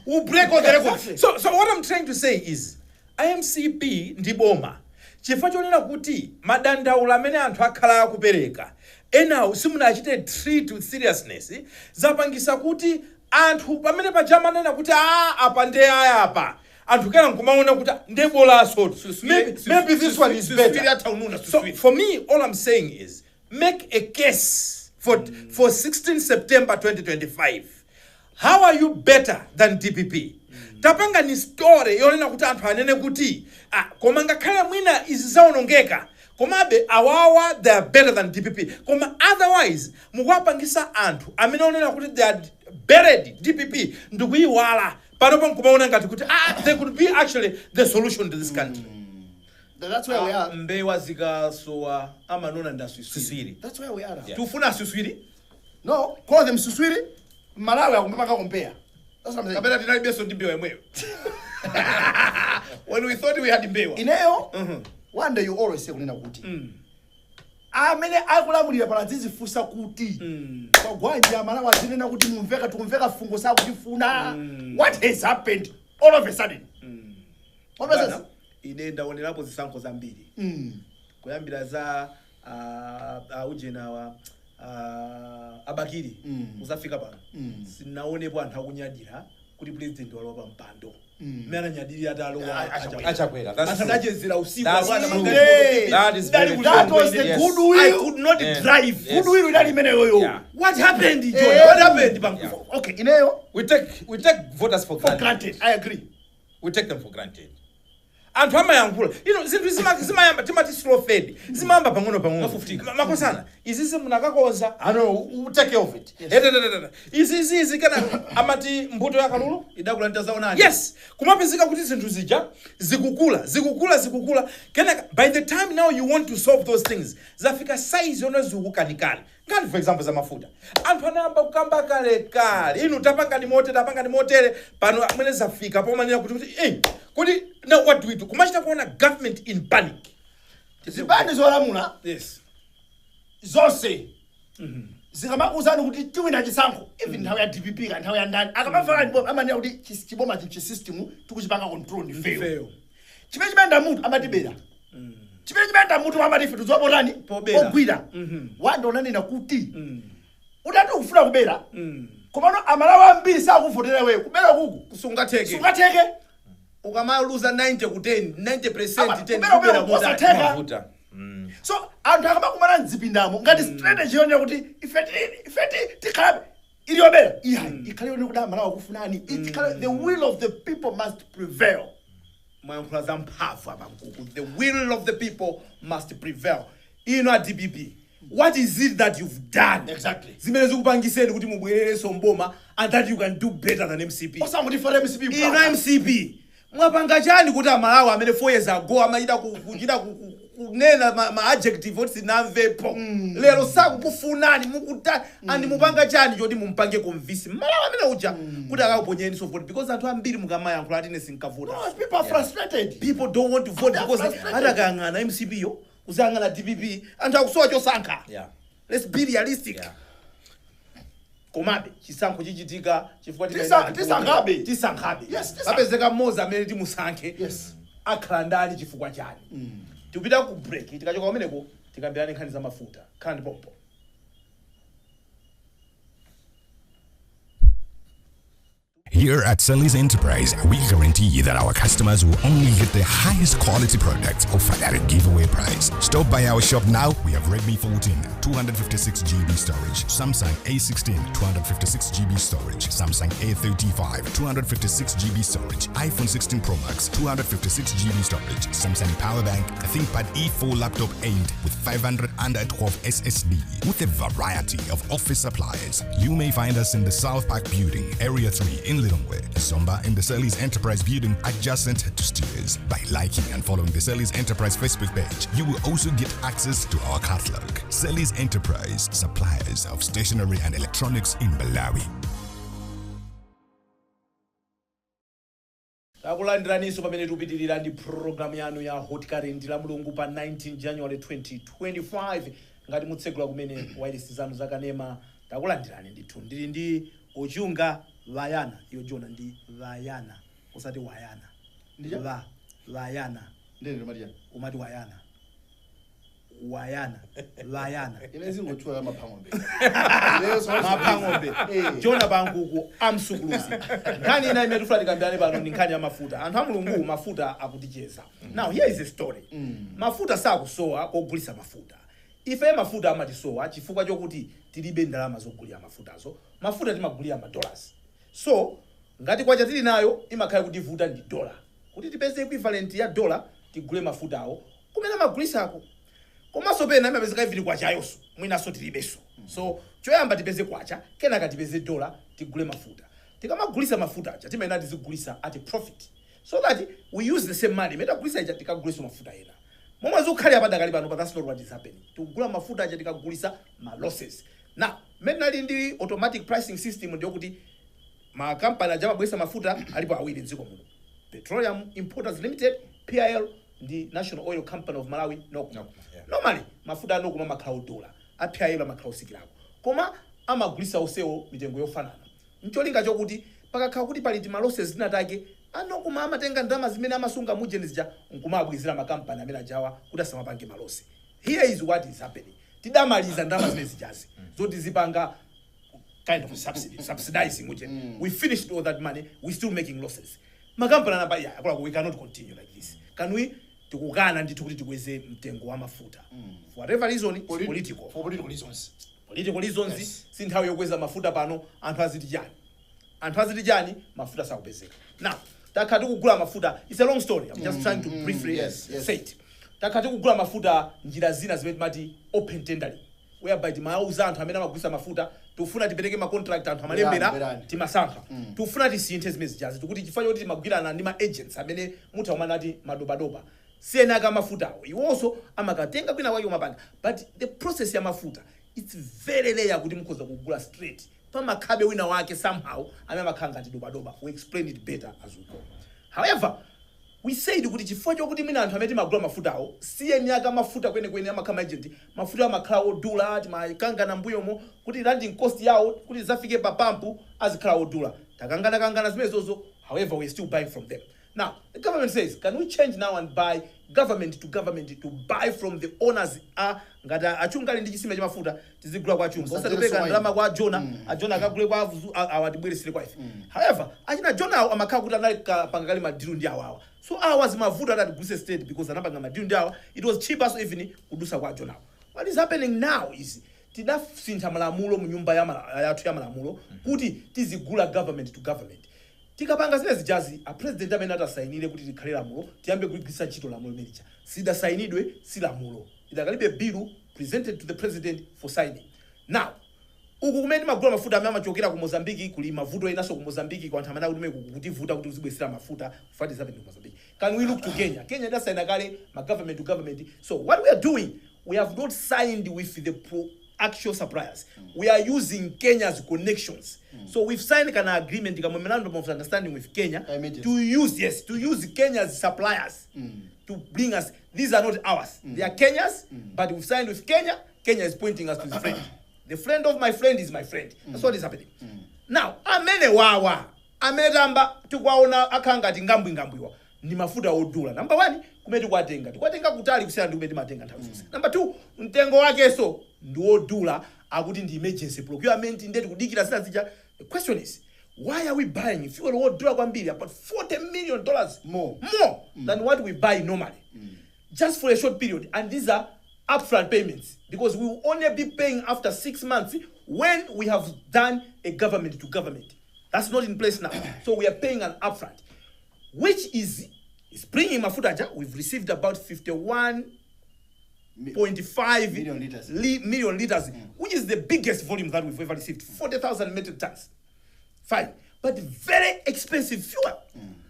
will break all the records. So what I'm trying to say is IMCP ndi boma. Chifukwa chonena kuti madandaula amene anthu akhala akupereka Enawo simunachite treat with seriousness. Zapangisa kuti anthu pamene pajamanena kuti a apa nde aya apa, anthu kena nkumaona kuti ndebolaso, maybe this one is better. So for me, all I'm saying is make a case for 16 September 2025. How are you better than DPP? Tapanga ni story yonena kuti anthu anene kuti, ah, koma ngakhale mwina izi zawonongeka, komabe awawa, they are better than DPP. Koma otherwise mukuwapangisa anthu amene onena kuti they are buried DPP ndikuyiwala panopo, nkumaona ngati kuti, ah, they could be actually the solution to this country. That's where we are. Mbewa zikasowa amanona ndaswiswiri. Siswiri. That's where we are now. Tufuna aswiswiri. No, call them suswiri. Malawi akumpaka compare. That's what I'm saying. Kapena tinalibenso ndi mbewa imweyo when we thought we had mbewa? Ineyo, one day you always say kunena kuti amene akulamulira pala zizifunsa kuti kwagwanja Malawi azinena kuti mumveka tikumveka fungo sakutifuna. What has happened all of a sudden? What was Bwana, this? Ine ndaonerapo zisankho zambiri, kuyambira za aujenawa, abakiri, kuzafika pano, sinaonepo anthu akunyadira kuti president walowa pa mpando mmene ananyadira atalowa. Achakwera, that's true. Asanachezera usiku. That's Abwana, true. magalimoto. That is very true. That was the goodwill. I could not drive. Goodwill inali imeneyoyo. What happened, John? What happened, Banku? Okay, ineyo, We take voters for for granted. granted. I agree. We take them for granted. Anthu amayankhula ino zinthu zimayamba, timati slow fade, zimayamba pang'ono pang'ono. Mafufutika. Makosana, izizi munakakonza ano, we take care of it. Etetetetete. Izizi izi kana amati mbuto ya kalulu Idakula ntazaonani. Yes, kumapezeka kuti zinthu zija zikukula, zikukula, zikukula, kenaka by the time now you want to solve those things, zafika size yona zikukanikani. Ngati for example za mafuta, anthu anayamba kukamba kale kale, inu tapangani motere, tapangani motere, pano amene zafika pomanena kuti hey, kuti now what do we do? Kumachita kuona government in panic. Zipani zolamula zonse zikamakuuzani kuti tiwina chisankho, even nthawi ya DPP ka nthawi ya ndani, akamafaka ndipo amanena kuti chiboma chi system tikuchipanga control ndi fail. Fail. Chimene chimayenda mutu amatibera, chimene chimayenda mutu amati ife tidziwapotani. Pobera. Pogwira wanda unanena kuti utati ukufuna kubera, komano Amalawi ambiri sakuvotera iweyo, kubera kuku Sungatheke. Sungatheke. Ukamaluza 90 ku 10, 90%, Ama, 10, kubera kubera kubera motani. kosatheka. Mafuta. So anthu akamakumana mzipindamo ngati strategy yonena kuti ife tikhalabe iliyobera, iya, ikhale yonena kuti Amalawi akufunani, ikhale the will of the people must prevail. Mwayankhula za mphamvu apa, Nkuku. The will of the people must prevail. Ino a DPP, what is it that you've done zimene zikupangiseni kuti mubwererenso mboma and that you can do better than MCP? Osanguti fore MCP. Ino MCP, mwapanga chani kuti Amalawi amene 4 years ago amachita kuchita kunena ma adjective oti sinamvepo, lero sakukufunani? Mukuta and mupanga chani choti mumpange convince Malawi amene uja kuti akakuponyeni so vote? Because anthu ambiri mukamayankhula ati ine sinkavota. No, people are frustrated. People don't want to vote They are because frustrated. atakayang'ana MCP yo, kuzayang'ana DPP, anthu akusowa chosankha. Let's be realistic. Komabe chisankho chichitika chifukwa Tisankhabe. Tisankhabe. Yes, tisankha. Papezeka mmodzi amene timusankhe. Akhala ndali chifukwa chani? Tikupita ku break. Tikachoka kumeneko tikambirane nkhani za mafuta. Khala pompo. Here at Sally's Enterprise, we guarantee that our customers will only get the highest quality products offered at a giveaway price. Stop by our shop now. We have Redmi 14, 256 GB storage, Samsung A16, 256 GB storage, Samsung A35, 256 GB storage, iPhone 16 Pro Max, 256 GB storage, Samsung Power Bank, ThinkPad E4 Laptop 8 with 512 SSD, with a variety of office supplies. You may find us in the South Park Building, Area 3 in Lilongwe, Zomba in the Selly's Enterprise Building adjacent to Steers. By liking and following the Selly's Enterprise Facebook page, you will also get access to our catalog. Selly's Enterprise, suppliers of stationery and electronics in Malawi. Takulandiraninso pamene tikupitirira ndi programu yanu ya Hot Current la Mulungu pa 19 January 2025. Ngati mutsegula kumene wireless zanu zakanema, takulandirani ndithu. Ndili ndi Ochunga Vayana. Iyo jona ndi Vayana, usati Wayana. Ndija? Va Vayana. Ndene Maria. Umati Wayana. Wayana, Wayana. Ine zingothiwa maphang'ombe. Maphang'ombe. Jona Banguku amsukuluzi. Nkhani ina imene tifuna tikambirane pano ndi nkhani ya mafuta. Anthu a Mulungu, mafuta akuticheza. Now here is a story. Mafuta sakusowa kogulisa mafuta. Ife mafuta amatisowa chifukwa chokuti tilibe ndalama zogulira mafutazo. Mafuta timagulira ma dollars. So ngati kwacha tili nayo imakhala kuti vuta ndi dollar, kuti tipeze equivalent ya dollar tigule mafutawo kumene amagulisako. Komanso pena imapezeka ivili kwachayonso mwinaso tilibenso. So choyamba tipeze kwacha, kenaka tipeze dola, tigule mafuta. Tikamagulisa mafuta aja timayenera tizigulisa at a profit so that we use the same money imene tagulisa ija tikagulisa mafuta ena. Momwe zikukhalira padakali pano, but that's not what is happening. Tikugula mafuta aja, tikagulisa ma losses. Now mmene nali ndi automatic pricing system, ndiyokuti makampani aja amabwesa mafuta alipo awiri mdziko muno, Petroleum Importers Limited, PIL, ndi National Oil Company of Malawi, NOCMA. NOCMA, yeah. Normally mafuta a NOCMA amakhala odula, a PIL amakhala osikirako, koma amagulisa onsewo mitengo yofanana ncholinga chokuti pakakhala kuti pali tima losses zinatake, a NOCMA amatenga ndalama zimene amasunga mujeni zija nkumabwizira makampani amene ajawa kuti asamapange ma loss. Here is what is happening. Tidamaliza ndalama zimene zijazi zoti zipanga kind of subsidy, subsidizing which we finished all that money, we still making losses. Makampani anapa, yeah, akula, we cannot continue like this. Can we, tikukana ndithu kuti tikweze mtengo wa mafuta. For whatever reason, it's political. For political reasons. Political reasons. Yes. Si nthawi yokweza mafuta pano. Anthu aziti chani? Anthu aziti chani? Mafuta sakupezeka. Now takhala tikugula mafuta. It's a long story, I'm just trying to briefly say it. Takhala tikugula mafuta njira zina zimene timati open tendering, whereby timauza anthu amene amagulisa mafuta tikufuna tipereke ma contract, anthu amalembera, Bwerani. Timasankha. Tikufuna tisinthe zimene zijazi. Tikuti chifukwa choti timagwirana ndi ma agents amene mutha kumanati madobadoba, siyena aka mafutawo iwonso amakatenga kwina kwake kumapanga, but the process ya mafuta, it's very rare kuti mukhoza kugula straight. Pamakhabe wina wake somehow amene amakhala ngati dobadoba. We explain it better as we go. However, we said kuti chifukwa chokuti mwina anthu amene timagula mafutawo siyeni aka mafuta kwenikweni amakhala agent, mafuta amakhala odula. Timakangana mbuyomo kuti landing cost yawo kuti zafike pa pampu azikhala odula. Takangana-kangana zimenezozo. However, we are still buying from them. Now the government says, can we change now and buy government to government, to buy from the owners? A ngati achunga ali ndi chisime cha mafuta, tizigula kwa achunga, Musatere. osatipereka Swine. ndalama kwa Jona, ajona akagule kwa awatibweresere kwa ife. However, achina Jona awo amakhala kuti anali kapanga kale ma deal ndi awawa, so awa zimavuta ati atigulise straight because anapanga ma deal ndi awa. It was cheaper, so even kudusa kwa Jona awo. What is happening now is tidasintha malamulo mu nyumba ya yathu ya malamulo kuti tizigula government to government. Tikapanga zimene zijazi, a president amene atasayinire kuti likhale lamulo, tiyambe kugwiritsa ntchito lamulo limeneli. Sidasayinidwe, si lamulo, idakalibe bill presented to the president for signing. Now uku kumene timagula mafuta amene amachokera ku Mozambiki, kuli mavuto enanso ku Mozambiki kwa anthu amene akuti kutivuta kuti uzibwesera mafuta what is happening ku Mozambiki. Can we look to Kenya? Kenya idasayina kale ma government to government. So what we are doing, we have not signed with the actual suppliers. We are using Kenya's connections. So we've signed an agreement, a memorandum of understanding with Kenya Immediately. To use, yes, to use Kenya's suppliers to bring us. These are not ours, they are Kenya's, but we've signed with Kenya. Kenya is pointing us to his friend. The friend of my friend is my friend. That's what is happening now. Amene wawa amene tamba tikuwaona akhala ngati ngambwingambwiwa ni mafuta odula. Number one, kumene tikuwatenga, tikuwatenga kutali kusiyana ndi kumene timatenga nthawi zonse. Number two, mtengo wakenso ndi wodula. Akuti ndi emergency procurement, ndiye tikudikira zina zija. The question is, why are we buying fuel wodula kwambiri, about $40 million More. more than what we buy normally, just for a short period? And these are upfront payments because we will only be paying after 6 months when we have done a government to government. That's not in place now, so we are paying an upfront, which is bringing mafuta aja. We've received about 51.5 Million liters. Million liters, which is the biggest volume that we've ever received, 40,000 metric tons. Fine. But very expensive fuel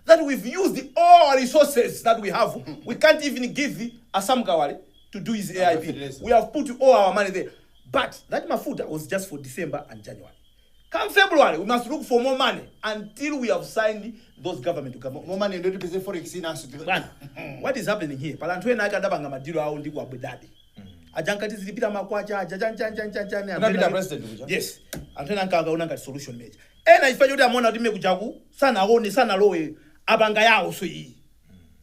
that we've used all our resources that we have. We can't even give Asam Kawale to do his AIP. Fertilizer. We have put all our money there. But that mafuta was just for December and January. Come February, we must look for more money until we have signed those government to government. More money ndo tipeze forex inanso. Bwana, what is happening here? Pala anthu ena akadapanga ma deal awo ndi ku Abu Dhabi. Aja ankati zilipita makwacha aja chan chan chan chan chan. Anapita president kuja? Yes. Anthu ena ankaona ngati solution major. Ena chifukwa choti amaona kuti mekujaku sanaone, sanalowe, apanga yawo so iyi.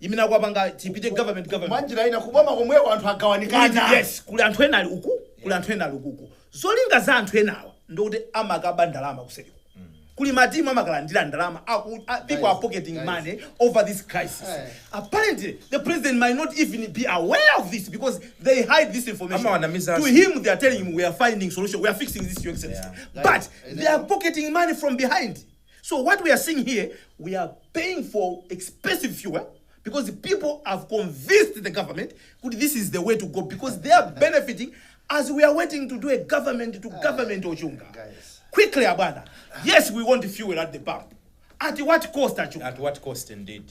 Imene akuwapanga tipite government government. Mwanjira ina, kuboma komweko anthu agawanikana. Yes, kuli anthu ena ali uku, kuli anthu ena ali ukuku. Zolinga za anthu enawa ndokuti amakaba ndalama kuseriko. Kuli matimu amakalandira ndalama people are pocketing Guys. money over this crisis. Hey. Apparently the president might not even be aware of this because they hide this information. Amawanamiza. To him, they are telling him, "We are finding solution, we are fixing this, Your Excellency." But Guys, they are pocketing money from behind. So what we are seeing here, we are paying for expensive fuel because the people have convinced the government that this is the way to go because they are benefiting as we are waiting to do a government to government, Ochunga. Guys. Quickly, abana. Yes, we want fuel at the pump. At what cost, Achunga? At what cost indeed.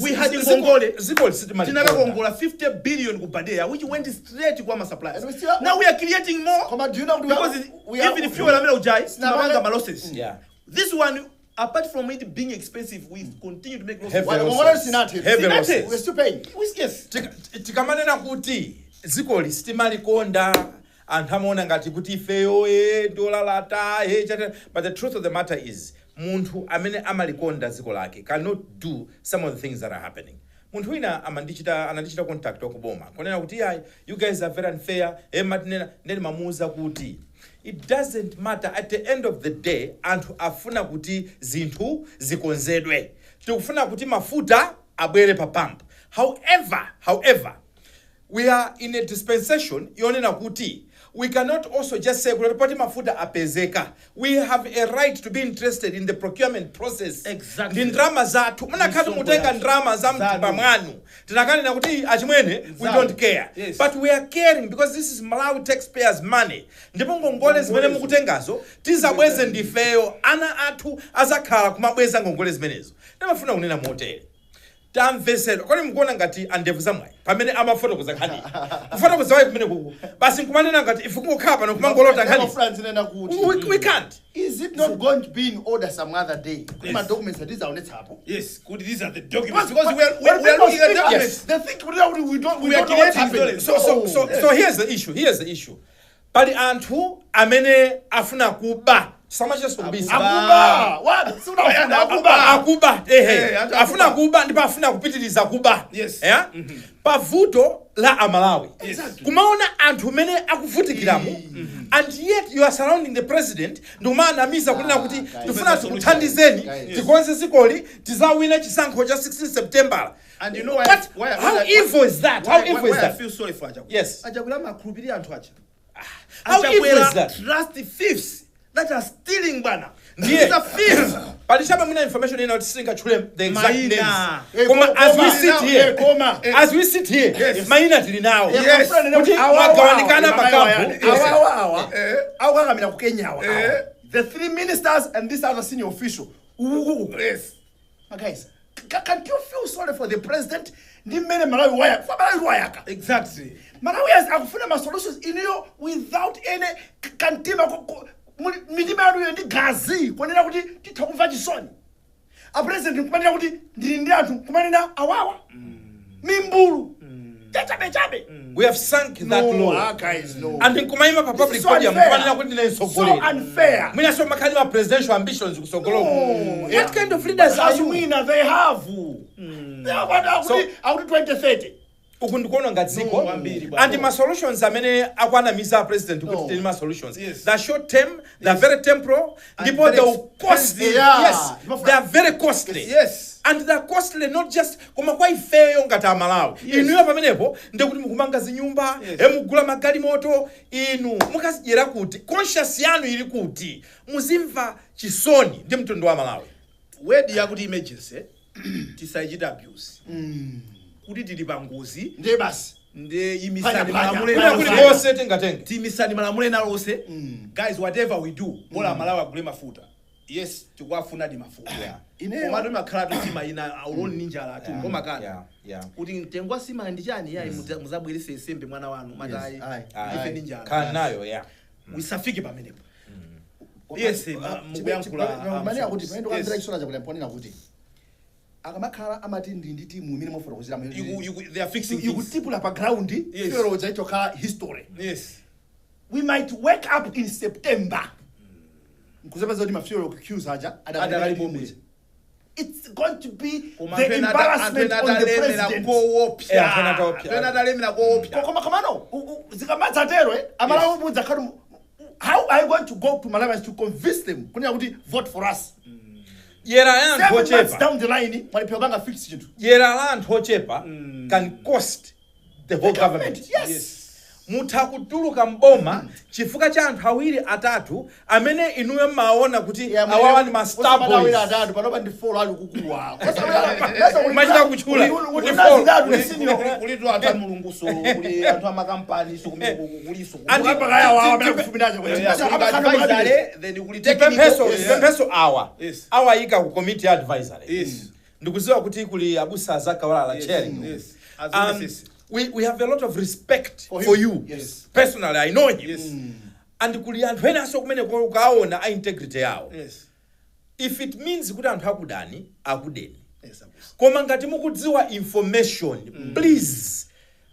We had ngongole. Ziko sitimalikonda. Tinakakongola 50 billion ku BADEA, which went straight kwa ma suppliers. And we still Now we are creating more. Koma, do you know we because are even fuel amene ujai timapanga ma losses. This one, apart from it being expensive, we continue to make losses. Heavy Well, losses. ngongole sinathe. Heavy Sinathe. losses. We're still paying. Yes. Tikamanena kuti dzikoli sitimalikonda, anthu amaona ngati kuti ifeyo e ndolalata e chata, but the truth of the matter is munthu amene amalikonda dziko lake cannot do some of the things that are happening. Munthu wina amandichita anandichita contact wakuboma kunena kuti, "Ayi, you guys are very unfair." E matinena ndeni mamuuza kuti it doesn't matter. At the end of the day, anthu afuna kuti zinthu zikonzedwe. Tikufuna kuti mafuta abwere pa pump. However, we are in a dispensation yonena kuti we cannot also just say kuti poti mafuta apezeka, we have a right to be interested in the procurement process. Exactly. Ndi ndrama zathu. Munakhati Misongo mutenga yathu. ndrama za mthumba Zanu. mwanu, tinakanena kuti achimwene, we Zanu. don't care. But we are caring because this is Malawi taxpayers' money, ndipo ngongole zimene mukutengazo tizabweze ndifeyo. Ana athu azakhala kumabweza ngongole zimenezo. Ndimafuna kunena motere, tamvesedwa. Kodi mukuona ngati andevu zamwayi pamene amafotokoza nkhani, kufotokoza wayi kumene kuku basi nkumanena ngati ife kungokhala pano kumangolota nkhani? France nena kuti We can't. Is it not going to be in order some other day kuti ma documents atizaonetsapo? Yes, kuti these are the documents, because we are looking at documents. They think kuti we don't we We are don't know what's creating happening. stories. So here's the issue, here's the issue. Pali anthu amene afuna kuba, samachenso kubisa. Akuba. What? Suna akuba. Akuba, ehe. Eh, anthu Afuna akuba. kuba ndipo afuna kupitiriza kuba. Yeah? Pavuto la Amalawi. Kumaona anthu amene akuvutikiramu and yet you are surrounding the president ndikumaanamiza kunena kuti Guys. tifuna tikuthandizeni Guys. tikonze zikoli, tizawina chisankho cha 16 September. And you know why? But why, how why, evil is that? How evil why is I that? feel sorry for Achakwera. Achakwera amakhulupirira anthu aja. How evil Achakwera is that? trust thieves that are stealing, bwana. Ndiye. These are thieves. Palichabe mwina information ina kuti singatchule the exact Maina. names. Eh, Koma as we koma. sit here, Eh, koma. as we sit here, maina tili nawo. Yes. Kuti mwagawanikana makampu. Awawa awa akukakamira ku Kenya awa awa. The three ministers and this other senior official. Uku. But guys, can't you feel sorry for the president ndi mmene Malawi waya fa Malawi wayaka? Malawi akufuna ma solutions, iniyo without any kantima mitima yanuyo ndi gazi kuonera kuti titha kumva chisoni a president nkumanena kuti ndili ndi anthu, nkumanena awawa mimbulu chachabe chabe. We have sunk that No, low. ah, guys, no. And nkumayima pa This public is so podium unfair. nkumanena kuti ndine So mtsogoleri. unfair. Mwinaso makhali ma presidential ambitions kusogoloko. No. What kind of leaders are you? Mwina they have. They have akuti akuti 2030. Uku ndikuona ngati dziko No, kwambiri, bwana. and ma solutions amene akuanamiza a president kuti No. tili ma solutions, the short term, they are very temporal, ndipo Very they will cost. expensive. Yeah. Yes, they are very costly. And they are costly not just koma kwa ifeyo ngati Amalawi. Inuyo pamenepo ndikuti mukumanga zinyumba, mugula magalimoto, inu mukazidyera kuti? Conscience yanu ili kuti? Muzimva chisoni ndi mtundu wa Malawi. Word yakuti emergency tisayichita abuse, kuti tili pa ngozi. Ndiye basi. Nde imisani Phanya, phanya. malamulo Kuna ena kuli onse. konse tingatenge. Timisani malamulo ena onse. Guys, whatever we do, bola Malawi agule mafuta. Yes, tikuafuna di mafuta. Koma timakhala tutima ina auloni ndi njala atu ngomakana kuti mtengo wa sima ndi chani, yayi, muzabwerese sembe mwana wanu matayi. Ayi. Ife ndi njala. Kanayo, yeah. Usafike pamenepo. Yes, mukuyankhula. Manena kuti pamene ndikukamvera chisoni chakuti mponena kuti akamakhala amati ndi timu imene mofotokozera They are fixing things. ikutipula pa ground. Fuel chaichokhala history. We might wake up in September nkuzapeza kuti ma fuel queues aja Adakalipo. It's going to be Koma the anthu ena embarrassment anthu on ena the atalemera president. koopsa. Eh, anthu ena ataopsa. Anthu ena atalemera koopsa. Koma komano zikamatsatero, Amalawi mudzakhala, how are you going to go to Malawians to convince them kunena kuti vote for us? Dyera ya anthu 7 months ochepa, down the line, mwalephera kupanga fix chinthu. Dyera la anthu ochepa can cost the whole government. Yes. Mutha kutuluka mboma chifukwa cha anthu awiri, atatu amene inuyo mmaona kuti awawa ndi ma star boys. Atatu panopa ndi four ali kukuwa. Machita kutchula. Ndi four. Kulitu anthu a Mulunguso, kuli anthu amakampani so kumene kuliso. Advisory, then kuli Tipempheso, technical. tipempheso awa awayika ku committee advisory. Ndikudziwa kuti kuli abusa Azakawalala chairing. We have a lot of respect For for him. you. Personally, I know him. And kuli anthu enanso kumene ukaona a integrity yawo. If it means kuti anthu akudani, akudeni. Abusa. Koma ngati mukudziwa information, please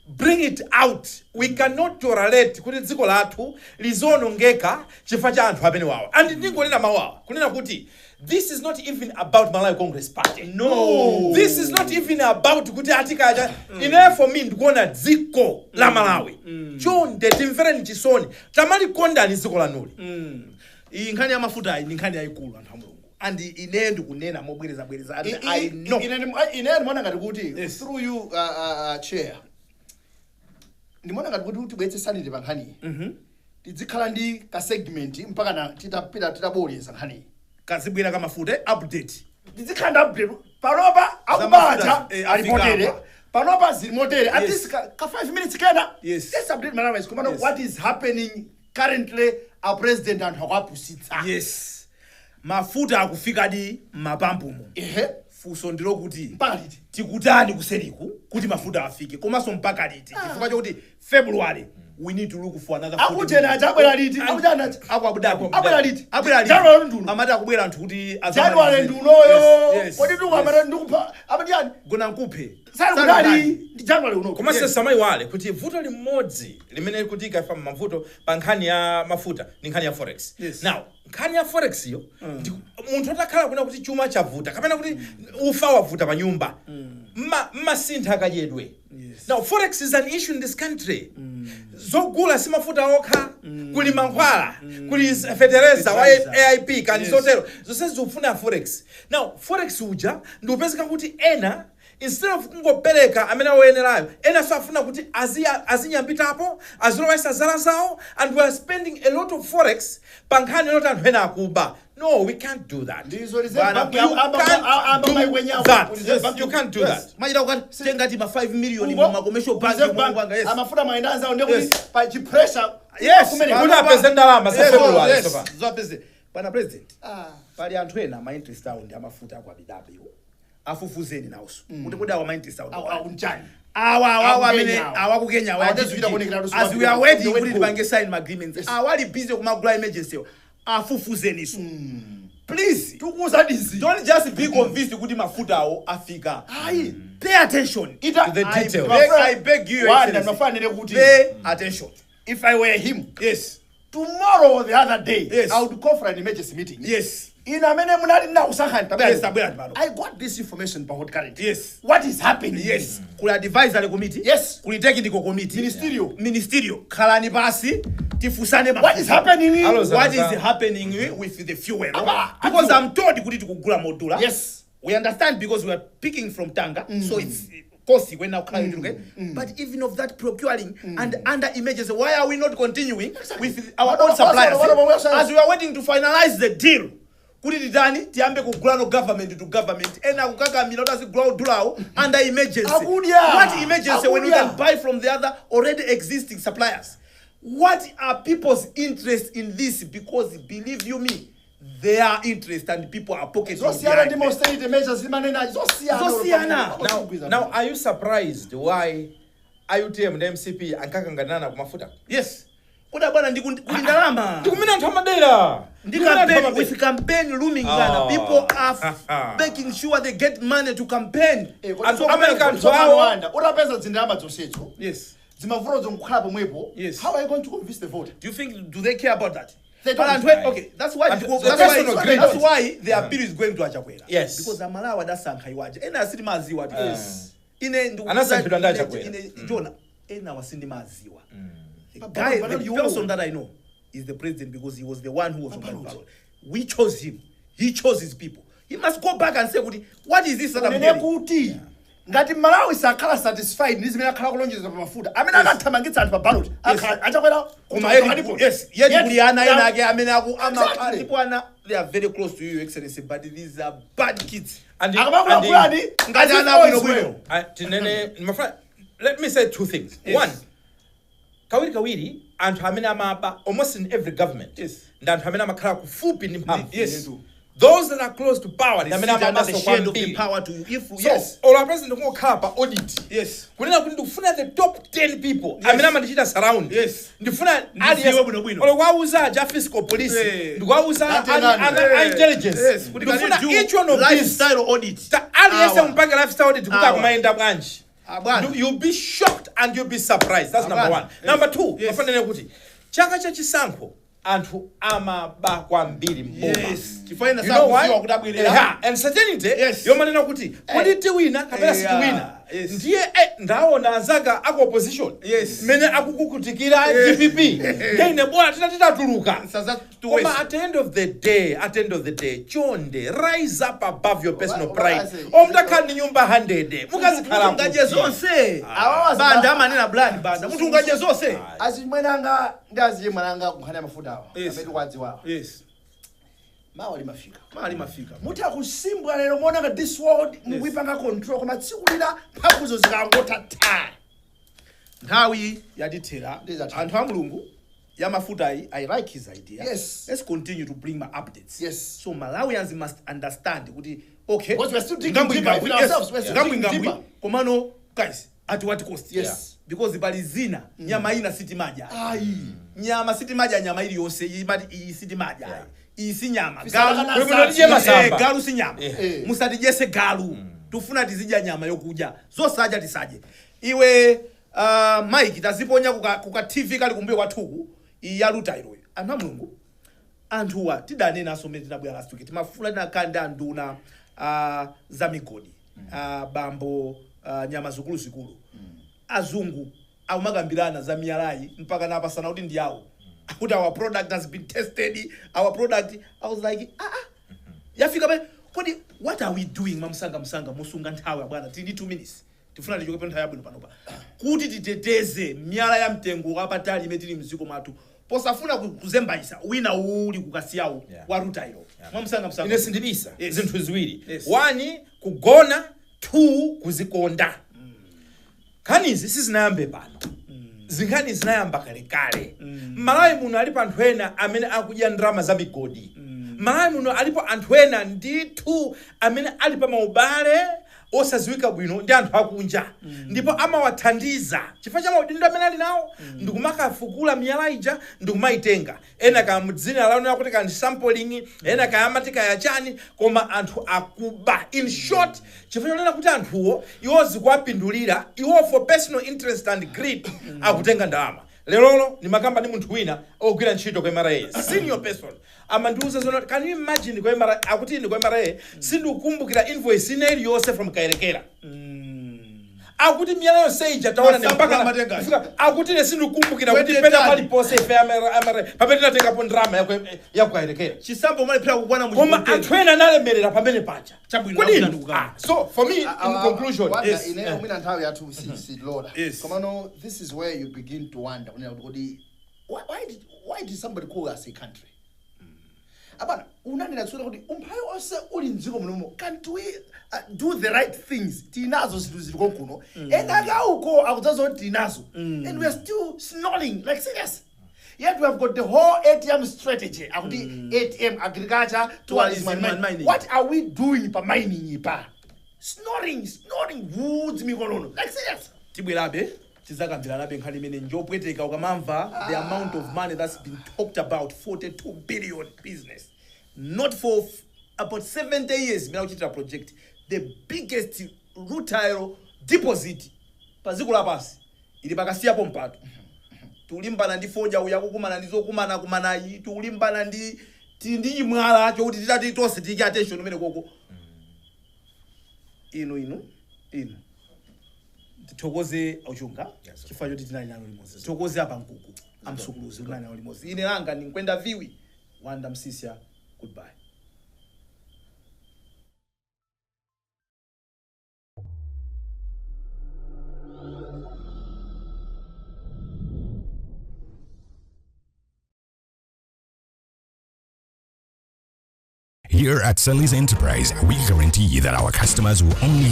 bring it out. We cannot tolerate kuti dziko lathu lizionongeka chifukwa cha anthu amene wawa. And ndingonena mawu awa kunena kuti this is not even about Malawi Congress Party. No. This is not even about kuti atikacha. Ine, for me, ndikuona dziko la Malawi. Chonde timvereni chisoni, tamalikondani dziko lanuli. Iyi nkhani ya mafuta iyi ndi nkhani yayikulu, anthu a Mulungu, and ine ndikunena mobwereza bwereza and I know. Ine ndimaona ngati kuti, through you, chair, ndimaona ngati kuti tibweretse sanity pa nkhaniyi, tizikhala ndi ka segment mpaka na titapita titaboleza nkhaniyi. Kazibwera kamafuta, update. Tizikhala ndi update panopa akubaja Zamafuta, ali motere. Afika apa. Panopa zili motere at least ka 5 minutes kena. Let's update Malawi komano what is happening currently. Our president, anthu akuapusitsa. Yes, mafuta akufikadi m'mapampumo. Funso ndilokuti Mpaka liti? Tikutani kuseriku kuti mafuta afike, komanso mpaka liti? Chifukwa chokuti February we need to look for another 40 Akujena million. aja abwera liti? Akujena aja Aku Abu Dhabi. Abwera liti? Abwera liti? January nduno. Amati akubwera anthu kuti January ndunoyo. Yes. Kodi ndiku ndikupha amati yani? Gona nkuphe. Sali kudali ndi January uno. Komanso samayiwale kuti vuto limodzi limene kuti ikafa mavuto pa nkhani ya mafuta ndi nkhani ya forex. Now, nkhani ya forex iyo, munthu atakhala kuna kuti chuma chavuta kapena kuti ufa wavuta pa nyumba, mmasintha akadyedwe. Now, forex is an issue in this country. Zogula si mafuta okha, kuli mankhwala, kuli fetereza wa Fertilizer. AIP kani, zotero zonse zikufuna forex. Now, forex uja ndikupezeka kuti ena, instead of kungopereka amene awoyenerayo, ena so afuna kuti azinyambitapo, azilowesa zala zawo, and we are spending a lot of forex pa nkhani yoti anthu ena akuba. No, we can't do that. Ndizo Reserve Bwana, Bank you can't do that. Reserve Bank You can't do that. Machita kukati tengati ma 5 million Uko, mu commercial bank. Reserve Bank, Mupanga, yes. amafuta mayenda anzawo ndekuti pa chipressure kumene Kuti apeze ndalama za February sopano. Zapeze bwana president. Pali anthu ena ma interest awo ndi amafuta aku Abu Dhabi iwo. Afufuzeni nawonso kuti kodi awa ma interest awo ndi Awu- akunjani? Awa amene Kenya awa. awa ku Kenya awa Awa tezwira kuonekera kuti as we are waiting the kuti way tipange sign agreements, awa ali busy kumagula emergency awa. Afufuzeniso please. Tikuuza dizi. Don't just be convinced kuti mafuta awo afika. Ayi. Pay attention. Ita To the details. I beg you, Your Wanda, Excellency. mafanire kuti Pay attention. If I were him, tomorrow or the other day, I would call for an emergency meeting. Ine amene munali ndinakusankhani, tabwera. Yes, tabwera pano. I got this information pa Hot Current. What is happening? Yes, kuli advisory committee. Kuli technical committee. Ministerial. Ministerial, khalani pasi tifunsane What is happening? Alo, what is Zama. happening with the fuel? Aba, Because I'm told kuti tikugula modula. We understand because we are picking from Tanga, so it's cost when now okay, but even of that procuring and under emergency, why are we not continuing with our own suppliers as we are waiting to finalize the deal kuti titani, tiyambe kugula no government to government? Ena akukakamira kuti azigula odulawo under emergency. Akudya. What emergency when we Akudya. can buy from the other already existing suppliers? What are people's interest in this? Because believe you me, their interest and people are pocketing Zosiyana ndi behind them. austerity measures zimanena, zosiyana. Zosiyana. Now, are you surprised why UTM ndi MCP ankakanganana kumafuta? Yes, kuda bwana kuli ndalama. Ndikumene anthu amadera. Ndi campaign, with campaign looming, bwana, people are making sure they get money to campaign. Anthu America, anthu awo. Utapeza zindalama zonsezo, zimavuto zonkukhala pomwepo, how are you going to convince the voter? Do you think, do they care about that? They But don't. okay, that's why And the that's why personal greed. that's why the appeal is going to Achakwera. Yes. Because Amalawi adasankha iwaja. Ena asitimaziwa ati. Yes. Ine Anasankhidwa ndi Achakwera. Ine Jona ena wasindimaziwa. The But- guy, but the you- person that I know is the president because he was the one who was on that ballot. We chose him. He chose his people. He must go back and say, kuti, what is this that I'm Unene getting? kuti ngati Malawi sakhala satisfied ndi zimene akhala kulonjeza pa mafuta amene akathamangitsa anthu pa ballot akhala Achakwera. Koma yeti, yes, yeti kuli ana ena ake amene aku ama Exactly. ndipo ana they are very close to you, Your Excellency, but these are bad kids. And Akamakulankhulani Ngati ana abwino bwino. Tinene mafuna, let me say two things. Yes. One, kawiri kawiri anthu amene amaba almost in every government Yes. ndi anthu amene amakhala kufupi ndi mphamvu. Yes. Those that are close to power ndi amene Sit under the amabaso shade of the kwambiri. power to if So yes. olo president kungokhala pa audit Yes. kunena kuti ndikufuna the top 10 people Yes. amene amandichita surround. Yes. Ndifuna Ndiziwe bwinobwino. olo kwauza aja fiscal police, ndikuwauza Atenani. a intelligence. Yes. Kuti Ndikufuna can you do each one of these lifestyle audit. Aliyense Awa. mpange lifestyle audit kuti Awa. akumayenda bwanji. Ah, bwana. You'll be shocked and you'll be surprised. That's number Bwana. one. Number two, Yes. mafanene kuti chaka cha chisankho anthu amaba kwambiri mboma. Yes. Chifukwa ena You know why? sakuziwa kuti abwerera. Yeah. And certainty Yes. yomanena kuti kodi tiwina kapena sitiwina. Yes. Ndiye ndaona anzanga aku opposition Yes. mmene akukukutikira DPP, ndiye ine bora titatuluka. Koma at the end of the day, at the end of the day, chonde rise up above your personal pride. Omutakhala ndi nyumba 100 mukazikhala Ungadye zonse. Awawa Banda amanena blind banda. Munthu ungadye zonse. Azimwenanga ndi azimwenanga kunkhani ya mafuta awa Yes. amene tikuwadziwawa, Yes. mawa limafika. Mali mafika. Mutha kusimbwa lero muona ngati this world mukuipanga control, koma tsiku lina mphamvuzo zikangotha ta. Nthawi yatithera. Ndizatha. Anthu a Mulungu ya mafutayi, I like his idea. Yes. Let's continue to bring my updates. Yes. So Malawians must understand kuti okay. Because we're still digging Ngambwi deeper ngambwi, within yes. ourselves, we're still Ngambwi digging ngambwi. deeper. Komano guys, at what cost? Yes. Because pali zina nyama ina sitimadya. Ayi. Nyama sitimadya, nyama iliyonse imati iyi sitimadya. Iyi si nyama. Fisaka Galu, na tidye masamba. Galu si nyama. Eh. Musatidyese galu. Tufuna tizidya nyama yokudya. Zosadya tisadye. Iwe Mike taziponya kuka TV kali kumbuyo kwathuku iyi ya rutile. Anthu a Mulungu, anthuwa tidanenanso mmene tinabwera last week, timafuna tinakhala ndi anduna za migodi, bambo nyama zikuluzikulu. Azungu akumakambirana za miyalayi mpaka napasana kuti ndi yawo, kuti our product has been tested, our product. I was like, ah, ah, yafika pa kodi what are we doing? Mamsanga msanga musunga nthawi abwana, tili ndi 2 minutes, tifuna tichoke nthawi yabwino panopa kuti titeteze miyala ya mtengo wapatali imene tili mdziko mwathu posafuna kuzembayisa wina uli kukasiyawo wa rutile. Mwamsanga msanga. Ine sindibisa. Yes. Zinthu ziwiri. Yes. One, kugona; two, kuzikonda. Nkhanizi sizinayambe pano, zinkhani zinayamba kalekale. Malawi muno alipo anthu ena amene akudya ndalama za migodi. Malawi muno alipo anthu ena ndithu amene ali pa maubale osaziwika bwino ndi anthu akunja, ndipo amawathandiza chifukwa cha maudindo amene ali nawo ndikumakafukula miyala ija ndikumayitenga. Ena kaya mudzina laonera kuti kandi sampling, ena kaya amati kaya chani, koma anthu akuba. In short, chifukwa chonena kuti anthuwo iwo zikuwapindulira iwo for personal interest and greed, akutenga ndalama. Lerolo ndimakamba ndi munthu wina ogwira ntchito ku MRA, senior person, amandiuza zono, can you imagine, ku MRA, akuti ine ku MRA sindikukumbukira invoice ina iliyonse from Kayelekera. Akuti miyala yonse ija taona Masample mpaka amatenga. Akuti ine sindikukumbukira kuti 20 pena tani. paliponse ife MRA pamene tinatengapo ndalama ya ku Kayelekera. Chisambo malephera kukwana mu Koma chicontainer. anthu ena analemerera pamene paja. Chabwino, Kodi akufuna inu? ndikukana. Ah, so for me, in conclusion, Wanda, ine mwina nthawi yathu silola. Yes. Komano this is where you begin to wonder kunena kuti kodi why did somebody call us a country? Abana unanena tsoona kuti umphawi onse uli mdziko munomo, can't we do the right things? Tinazo zinthu zili konkuno, ena ake auko akudzaza kuti tinazo, and we are still snoring like serious. Yet we have got the whole ATM strategy, akuti ATM, agriculture, tourism and Tourism and mining. Mining. What are we doing pa mining pa? Snoring, snoring, woods mikonono like serious. Tibwerabe tizakambiranabe nkhani imene njopweteka ukamamva the amount of money that's been talked about, 42 billion business, not for about 70 years imene akuchitira project the biggest rutile deposit pa dziko lapansi ili pakasiyapo mpato. Tikulimbana ndi fodya uya kukumana ndi zokumana kumanayi, tikulimbana ndi ndi chimwala chokuti titati tonse tiyike attention umene koko. Inu inu inu tithokoze auchunga Yes, chifukwa choti tinali nalo limodzi. Tithokoze apa mkuku amsukuluzi tinali nalo limodzi. Ine langa ndi Nkwenda Viwi Wanda Msisya, goodbye. Here at Sully's Enterprise, we guarantee that our customers will only